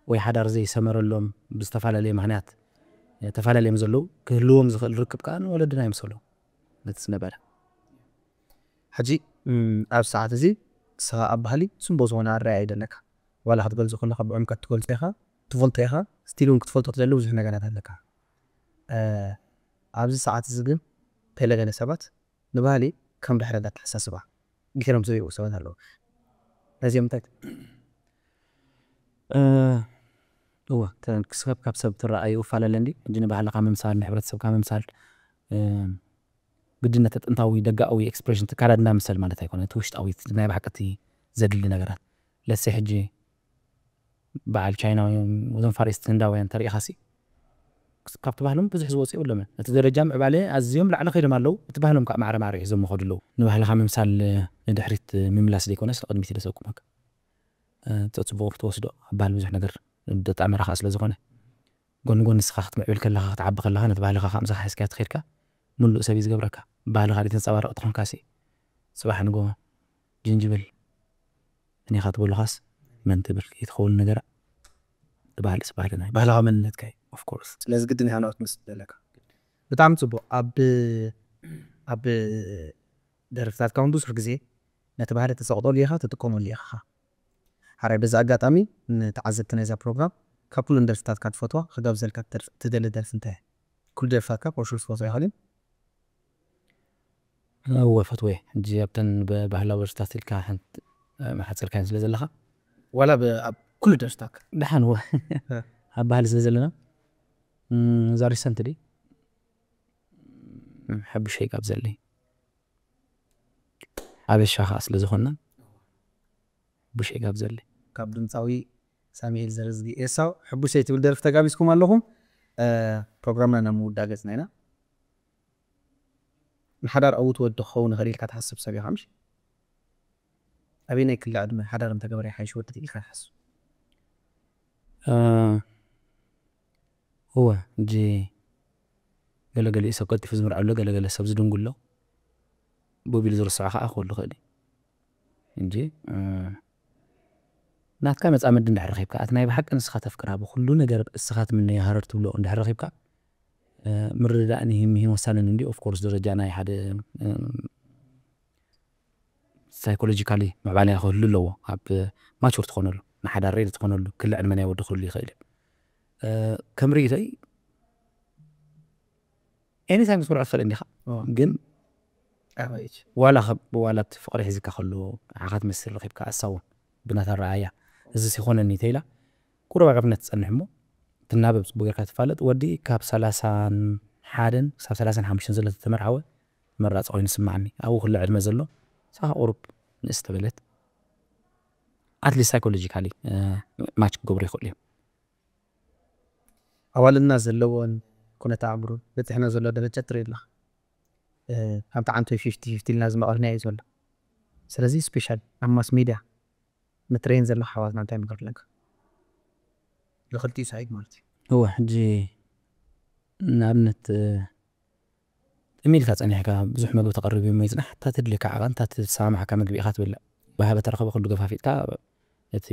ወይ ሓዳር ዘይሰመረሎም ብዝተፈላለየ ምክንያት ተፈላለዮም ዘለዉ ክህልዎም ዝኽእል ርክብ ከዓ ንወለድና ይምሰሉ ነቲ ዝነበረ። ሕጂ ኣብዚ ሰዓት እዚ ንስኻ ኣብ ባህሊ ፅቡቕ ዝኾነ ኣረኣእያ እዩ ዘለካ። ዋላ ክትገልፆ ከለካ ብዕምቀት ትገልፆ ኢኻ፣ ትፈልጦ ኢኻ፣ ስቲል እውን ክትፈልጦ ትደሊ ብዙሕ ነገራት ኣለካ። ኣብዚ ሰዓት እዚ ግን ገለገለ ሰባት ንባህሊ ከም ድሕረ ኣተሓሳስባ ገይሮም ዝሪኡ ሰባት ኣለዉ። ነዚኦም እንታይ እወ ሰብ ካብ ሰብ ትረኣዩ እፈላለ እንዲ ሕጂ ንባህልካ ምምሳል ንሕብረተሰብካ ምምሳል ግድነት ጥንታዊ ደጋዊ ኤክስፕሬሽን ትካላድና ምሰል ማለት ኣይኮነ እቲ ውሽጣዊ ናይ ብሓቂ እቲ ዘድሊ ነገራት ለሰ ሕጂ በዓል ቻይናውያን ወዘን ፋሪስት ህንዳውያን ተሪኢኻሲ ካብቲ ባህሎም ብዙሕ ዝወፁ የብሎምን። እቲ ደረጃ ምዕባለ ኣዝዮም ላዕሊ ከይዶም ኣለዉ። እቲ ባህሎም ከዓ ማዕረ ማዕረ ሒዞም ይኸዱ ኣለዉ። ንባህልኻ ምምሳል ንድሕሪት ምምላስ ዘይኮነስ ንቕድሚት ኢለ ሰብኩመካ። ተፅቡቑ ክትወስዶ ኣብ ባህል ብዙሕ ነገር ደጣምራ ከዓ ስለ ዝኾነ ጎኒ ጎኒ ንስኻ ክትምዕብል ከለኻ ክትዓቢ ከለኻ ነቲ ባህልኻ ከዓ ምሳኻ ሒዝካዮ ትኸይድካ ምሉእ ሰብ እዩ ዝገብረካ። ባህልኻ ደይ ተንፀባረቕ ተኾንካሲ ፅባሕ ንጎ ጅንጅብል እኔኻ ትበሉኻስ መን ትብል ከይትኸውን ነገር እቲ ባህሊ ስ ባህልና እዩ። ባህላዊ መንነትካ እዩ ኦፍኮርስ። ስለዚ ግድን ኢኻ ናብኡ ክትመስል ዘለካ። ብጣዕሚ ፅቡቕ። ኣብ ኣብ ደርፍታትካ እውን ብዙሕ ግዜ ነቲ ባህሊ ትሰቕጠሉ ኢኻ ትጥቀመሉ ኢኻ። ሓራይ በዚ ኣጋጣሚ ንተዓዘብቲ ናይዛ ፕሮግራም ካብ ኩለን ደርፍታትካ ትፈትዋ ክጋብዘልካ ትደሊ ደርፊ እንታይ? ኩሉ ደርፍታትካ ፖርሹ ዝፈትዋ ይኽእል እዩ። እወ ፈትወ ሕጂ ኣብተን ብባህላዊ ደርፍታት ኢልካ ሓንቲ መሓፀልካየን ስለ ዘለኻ ዋላ ኣብ ኩሉ ደርፍታትካ ደሓን እወ ኣብ ባህሊ ስለ ዘለና እዛ ሪሰንትሊ ሕቡሸይ ካብ ዘለይ ሓበሻ ከዓ ስለ ዝኾንና ሕቡሸይ ካብ ዘለይ ካብ ድምፃዊ ሳሙኤል ዘርዝጊ ኤሳው ሕቡሸይ ትብል ደርፊ ተጋቢዝኩም ኣለኹም። ፕሮግራምና ናብ ምውዳእ ገፅና ኢና። ንሓዳር ዕዉት ወዲ ክኸውን ይኽእል ኢልካ ትሓስብ ሰብ ኢኻ ምሽ? ኣበየናይ ክሊ ዕድመ ሓዳር እንተገበረ ይሓይሽ ወዲ ኢልካ ትሓስብ? እወ እንጂ ገለገሊኡ ሰብ ቀልጢፉ ዝምርዐሎ ገለገለ ሰብ ዝድንጉሎ ብቢሉ ዝርስዖ ከዓ ክህሉ ይኽእል እዩ እንጂ ናትካ መፃምዲ እንድሕር ረኺብካ እቲ ናይ ብሓቂ ንስኻ ተፍቅራ ብኩሉ ነገር እስኻ ትምነዮ ሃረር ትብሎ እንድሕር ረኺብካ ምርድዳእ ንሂም ሂም ወሳንን እንዲ ኦፍኮርስ ደረጃ ናይ ሓደ ሳይኮሎጂካሊ ምዕባለያ ክህሉ ኣለዎ። ኣብ ማቹር ትኾነሉ፣ ንሓዳር ሬዲ ትኾነሉ ክሊ ዕድመ ናይ ወዲ ክህሉ ይኽእል እዩ። ከም ርእይቶይ ኤኒታይም ክትወልዖ ትኽእል እንዲኻ። ግን ዋላ ዋላ ኣብቲ ፍቕሪ ሒዝካ ከሎ ንዓኻ ትመስል ረኺብካ ኣሳውን ብናታ ረኣያ እዚ ሲኾነኒ ተኢላ ቁሩብ ኣዕርነት ትጸንሕ እሞ ትናበብ ጽቡቅ ጌርካ ትፋለጥ ወዲ ካብ ሰላሳን ሓደን ክሳብ ሰላሳን ሓሙሽተን ዘሎ ተመርዓወ መራጽ ኮይኑ ስማዓኒ ኣብኡ ኩሉ ዕድመ ዘሎ ሳኻ ቁሩብ ንእስ ተበለት ኣትሊስት ሳይኮሎጂካሊ ማች ክገብሩ ይኽእሉ እዮም። ኣዋልድና ዘለዎን ኩነተ ኣእምሮ በፂሕና ዘሎ ደረጃ ትርኢ ኣለካ። ካብ ተዓንቶይ ፊፍቲ ፊፍቲ ኢልና ዝመቐልናዮ እዩ ዘሎ። ስለዚ ስፔሻል ኣብ ማስ ሚድያ ንትሬን ዘለካ ኣሕዋትና እንታይ ምክር ኣለካ? ንክልቲኡ ሳይድ ማለት እዩ። እወ ሕጂ ንኣብነት ጥም ኢልካ ጸኒሕካ ብዙሕ መግቢ ተቐርብ እዩ ይጽናሕ እታ ትድልየካ ዓቐን እታ ትሰማማዓካ መግቢ ኢኻ ትበልዕ ብሃበ ተረኸበ ኩሉ ገፋፊጥካ እቲ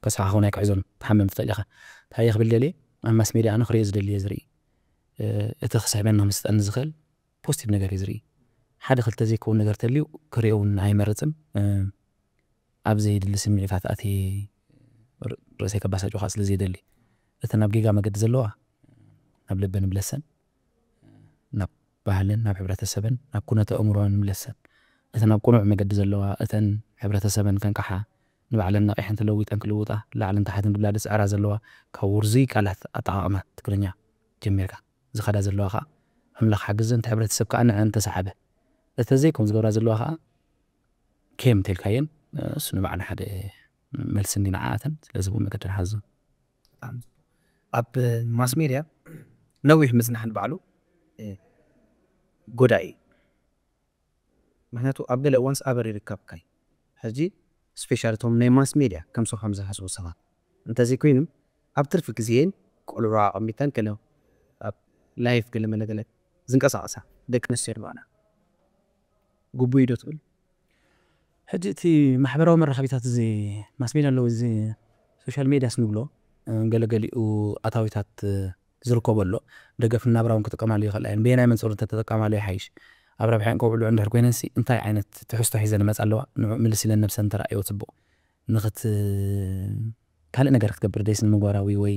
ከሳኻ ኹን ኣይክሕዞን ትሓምም ትኽእል ኢኻ እንታይ ክብል ደልየ ኣብ ማስ ሜድያ ኣነ ክሪኦ ዝደልየ ዝርኢ እቲ ክስሕበኒ ክምስጠኒ ዝኽእል ፖዚቲቭ ነገር እዩ ዝርኢ ሓደ ክልተ ዘይከውን ነገር ተልዩ ክሪኦ እውን ኣይመርፅን ኣብ ዘይድሊ ስምዒታት ኣትየ ርእሰይ ከባሳጭኻ ስለ ዘይደሊ እተን ኣብ ጌጋ መገዲ ዘለዋ ናብ ልበን ምለሰን ናብ ባህለን ናብ ሕብረተሰበን ናብ ኩነተ ኣእምሮን ምለሰን እተን ኣብ ቅኑዕ መገዲ ዘለዋ እተን ሕብረተሰበን ከንቅሓ ንባዕለን ነቒሐን ተለዊጠን ክልውጣ ላዕልን ታሕትን ክብላ ዝፅዕራ ዘለዋ ካብ ውርዙይ ቃላት ኣጠቓቕማ ትግርኛ ጀሚርካ ዝኸዳ ዘለዋ ከዓ ኣምላኽ ሓግዘን እቲ ሕብረተሰብ ከዓ ንዐን ተሰሓበ እተዘይ ከም ዝገብራ ዘለዋ ከዓ ኬም እንተልካየን እሱ ንባዕሉ ሓደ መልሲ እንዲ ንዓኣተን ስለዚ ብኡ መገዲ ንሓዞ ኣብ ማስ ሜድያ ነዊሕ ምፅናሕ ንባዕሉ ጎዳኢ እዩ። ምክንያቱ ኣብ ገለ እዋንስ ኣበር ይርከብካ እዩ። ሕጂ ስፔሻል እቶም ናይ ማስ ሜድያ ከም ሶም ዝሓስቡ ሰባት እንተዘይኮይኑ ኣብ ትርፊ ግዜን ቆልዑ ኣቐሚጠን ገለ ኣብ ላይፍ ገለ መለ ገለ ዝንቀሳቐሳ ደቂ ኣንስትዮ ንባዕላ ግቡእ እዩ ዶ ትብል? ሕጂ እቲ ማሕበራዊ መራኸቢታት እዚ ማስ ሜድያ ኣለዉ እዚ ሶሻል ሜድያስ ንብሎ ገለገሊኡ ኣታዊታት ዝርከቦ ኣሎ ደገፍ ናብራ እውን ክጥቀማሉ ይኽእላ እየን በየናይ መንፅር እንተተጠቀማሉ ይሓይሽ ኣብ ረብሐን ከውዕሉ እንድሕር ኮይነንሲ እንታይ ዓይነት ትሕዝቶ ሒዘን ይመፃ ኣለዋ ንዑ ምልስ ኢለን ነብሰን እንተረኣየዎ ፅቡቕ ንክት ካልእ ነገር ክትገብር ደይስ ንምግባራዊ ወይ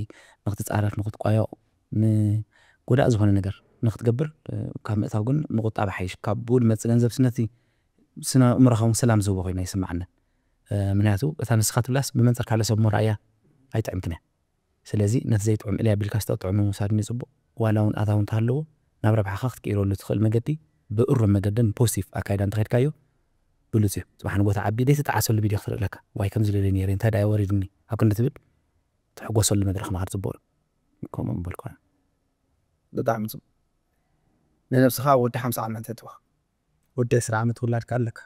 ንክትፃረፍ ንክትቋየቕ ንጎዳእ ዝኾነ ነገር ንክትገብር ካብ ምእታው ግን ምቁጣብ ሓይሽ ካብ ብኡ ዝመፅእ ገንዘብ ስነቲ ስነ ምረኻውን ሰላም ዝህቦ ኮይና ይስምዓኒ ምክንያቱ እታ ንስኻ ትብላስ ብመንፅር ካልእ ሰብ እሞ ረኣያ ኣይጥዕምትን እያ ስለዚ ነቲ ዘይጥዑም እልያ ቢልካ ዝተጥዑም ምውሳድ እዩ ፅቡቕ ዋላ እውን ኣታዊ እንተሃለዎ ናብ ረብሓኻ ክትቅይረሉ ትኽእል መገዲ ብእሩም መገድን ፖዚቲቭ ኣካይዳ እንተኸድካዮ ብሉፅ እዩ ፅባሕ ንጎታ ዓቢ ዘይተጠዓሰሉ ቪድዮ ክትርኢ ኣለካ ዋይ ከምዚ ልለ ነይረ እንታይ ዳኣ ወሪድኒ ኣብ ክንዲ ትብል ትሕጎሰሉ መድረኽ ምኻድ ፅቡቕ እዩ ከምኡ ምበልኩ ብጣዕሚ ፅቡቕ ንነብስኻ ወዲ ሓምሳ ዓመት ተትዋ ወዲ ዕስራ ዓመት ውላድካ ኣለካ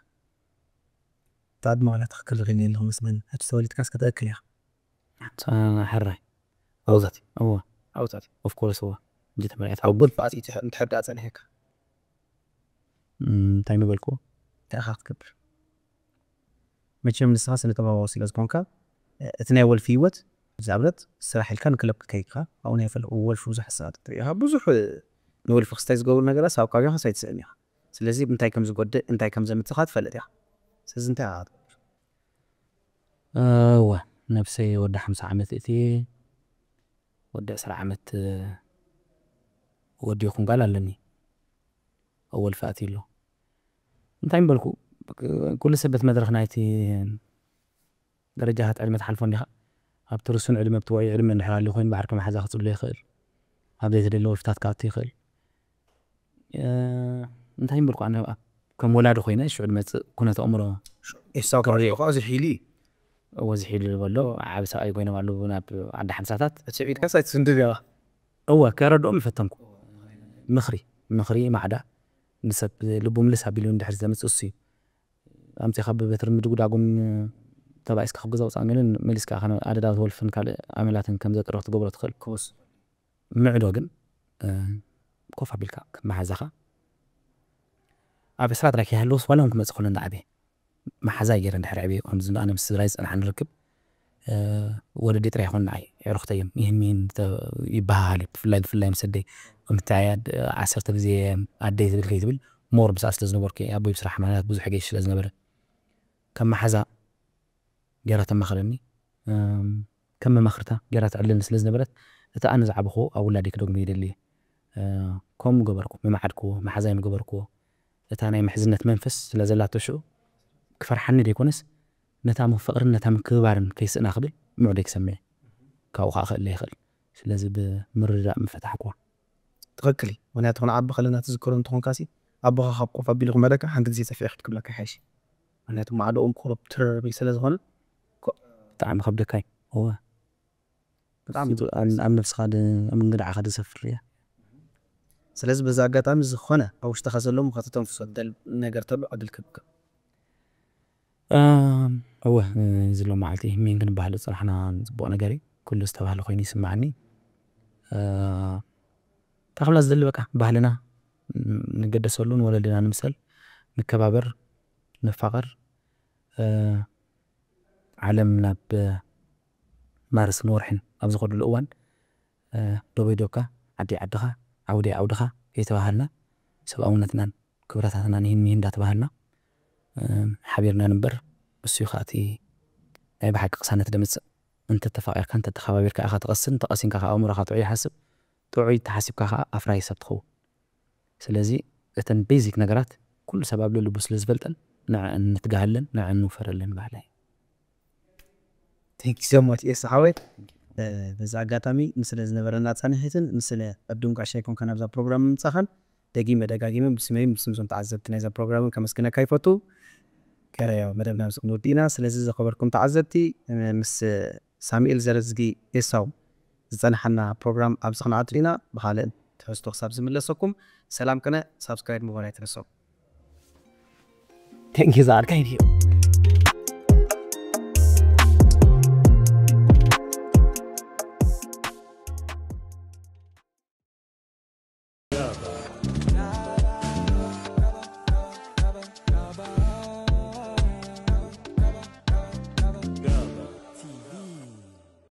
ታድማ ዋላ ትኽክል ሪኒ ኣለኹ መስለኒ ሕጂ ተወሊድካስ ከተእክል ኢኻ ሕራይ ኣውዛት እወ ኣውዛት ኦፍኮርስ እወ እንጂ ተመርዕት ኣውብል ፋፂ እንድሕር ዳ ፀኒሕካ እንታይ ምበልኩ እንታይ ኢኻ ክትገብር መቸም ንስኻ ስነ ጥበባዊ ስለ ዝኾንካ እቲ ናይ ወልፊ ህይወት ብዛዕብረት ስራሕ ኢልካ ንክለብ ክከይድካ ኣብኡ ናይ ፈለቁ ወልፊ ብዙሕ ሰባት ትርኢ ኢኻ ብዙሕ ንወልፊ ክስታይ ዝገብሩ ነገራት ኣብ ከባቢኻ ሳይትስእን ኢኻ ስለዚ እንታይ ከም ዝጎድእ እንታይ ከም ዘምፅኻ ትፈልጥ ኢኻ ስለዚ እንታይ ኢኻ ክትገብር እወ ነብሰይ ወዲ ሓምሳ ዓመት እቲ ወዲ ዕስራ ዓመት ወዲ ይኹን ጓል ኣለኒ ወልፊ ኣትዩ ኣሎ እንታይ ምበልኩ ኩሉ ሰብ በቲ መድረኽ ናይቲ ደረጃታት ዕድመ ትሓልፎ እንዲኻ ኣብቲ ርሱን ዕድመ ኣብቲ ውዑይ ዕድመ እንድሕር ኣልዩ ኮይኑ ባዕርኪ መሓዛ ክፅሎ ይኽእል ኣብ ዘይተደለ ወልፍታት ክኣቱ ይኽእል እንታይ ምበልኩ ኣነ ከም ወላዲ ኮይነ ሽዑ ድመፅእ ኩነት ኣእምሮ ኤሳው ካብ ሪኦ ከዓ እዚ ሒሉ እዩ እዎ ዝሒሉ ዝበሎ ዓብ ሰብኣይ ኮይኖም ኣለዉ ናብ ዓዲ ሓምሳታት እቲ ዒድካስ ኣይትስንድድ ኢኻ እወ ከረድኦም ይፈተንኩ ምኽሪ ምኽሪ ማዕዳ ንሰብ ልቡ ምልስ ኣቢሉ እንድሕር ዘምፅእ እሱ እዩ ኣምፂኻ ብበትሪ ምድጉዳጉን ተባኢስካ ካብ ገዛ ውፃእ ገልን መሊስካ ኣደዳ ዝወልፍን ካልእ ኣመላትን ከም ዘጥርኽ ትገብሮ ትኽእል ምዕዶ ግን ኮፍ ኣቢልካ ከም መሓዛኻ ኣብ ዕስራ ጥራይ ከይሃለውስ ዋላ እውን ክመፅእ ከሎ እንዳዓበየ መሓዛይ ገይረ እንድሕር ዕብየ ከምዚ ኣነ ምስ ስድራይ ዝፀንሓ ንርክብ ወለዲ ጥራይ ይኾን ንዓይ ዕሩኽተይ እዮም ይህን ይህን ይበሃሃል እዩ ብፍላይ ብፍላይ ምስ ኣደይ ምትዕያድ ዓሰርተ ግዜ ኣደይ ትብል ከይትብል ሞር ምስኣ ስለ ዝነበርኩ ኣቦይ ብስራሕ ማለት ብዙሕ ገይሽ ስለ ዝነበረ ከም መሓዛ ገይራ ተማኽረኒ፣ ከም መማኽርታ ገይራ ተዕልለኒ ስለ ዝነበረት፣ እቲ ኣነ ዝዓበኽዎ ኣብ ውላደይ ክደግሞ ይደሊ። ከምኡ ምገበርኩ፣ ምመዓድክዎ፣ መሓዛይ ምገበርክዎ። እታ ናይ ምሕዝነት መንፈስ ስለ ዘላቶ ሽዑ ክፈርሓኒ ዘይኮነስ፣ ነታ ፍቕርን ነታ ምክብባርን ከይስእና ክብል ምዕዶይ ክሰምዕ፣ ካብኡ ከዓ ክእለ ይኽእል። ስለዚ ብምርዳእ ምፈታሕክዋ። ትኽክል እዩ። ምክንያቱ ክንዓቢ ከለና ትዝክሮ እንተኾንካ ሲ ኣቦኻ ካብ ኮፍ ኣቢሉ ክመደካ ሓንቲ ግዜ ጸፊዑ ክትክብለካ ይሓይሽ። ምክንያቱ ማዕዶኦም ኮረብ ትርርብ ስለ ዝኾነ ብጣዕሚ ከብደካ እዩ። እወ። ብጣዕሚ ኣብ ነብስኻ ኣብ እንግድዓኻ ዝሰፍር እያ። ስለዚ በዚ ኣጋጣሚ ዝኾነ ኣብ ውሽጥኻ ዘሎ ሙኸ ተተንፍሶ ትደል ነገር ተሎ ዕድል ክብካ። እወ፣ እዚ ሎ መዓልቲ ሜን ክንባህል ዝፅናሕና ፅቡቕ ነገር እዩ። ኩሉ ዝተባህለ ኮይኑ ይስማዓኒ። ታኽብላ ዝደሊ በቃ ባህልና ንገደሰሉ፣ ንወለድና ንምሰል፣ ንከባበር፣ ንፋቐር፣ ዓለም ናብ ማርስን ወርሕን ኣብ ዝኸድሉ እዋን፣ ዶበይ ዶካ፣ ዓዲ ዓድኻ፣ ዓውደይ ዓውድኻ ከይተባህልና፣ ሰብኣውነትናን ክብረታትናን ይህን ይህን እንዳተባህልና ሓቢርና ንበር። እሱ እዩ ከዓ እቲ ናይ ብሓቂ ቅሳነት ደምፅእ። እንተተፋቂርካ እንተተኸባቢርካ ኢኻ ትቐስን፣ ተቐሲንካ ከዓ ኣእምሮኻ ጥዑይ ይሓስብ፣ ጥዑይ ተሓሲብካ ከዓ ኣፍራይ ሰብ ትኸውን። ስለዚ እተን ቤዚክ ነገራት ኩሉ ሰብ ኣብ ልልቡ ስለ ዝፈልጠን ንዐን ንትጋሃለን ንዐን ንውፈረለን ባህላይ። Thank you so much ኤስ ሓወይ። በዚ ኣጋጣሚ ምስለ ዝነበረና ፃንሒትን ምስለ ዕዱም ጋሻይ ኮንካ ናብዛ ፕሮግራም ምምፃኻን ደጊመ ደጋጊመ ብስመይ ብስም ዞም ተዓዘብቲ ናይዛ ፕሮግራምን ከመስግነካ ይፈቱ። ከረዮ መደብና ምስ ክንወዲ ኢና። ስለዚ ዝኸበርኩም ተዓዘብቲ ምስ ሳሙኤል ዘረዝጊ ኤሳው ዝፀንሓና ፕሮግራም ኣብዚ ክንዓቱ ኢና። ብካልእ ትሕዝቶ ክሳብ ዝምለሰኩም ሰላም ቅነ ሳብስክራይብ ምግባር ኣይትረስዑ። Thank you ዝኣልካ እዩ።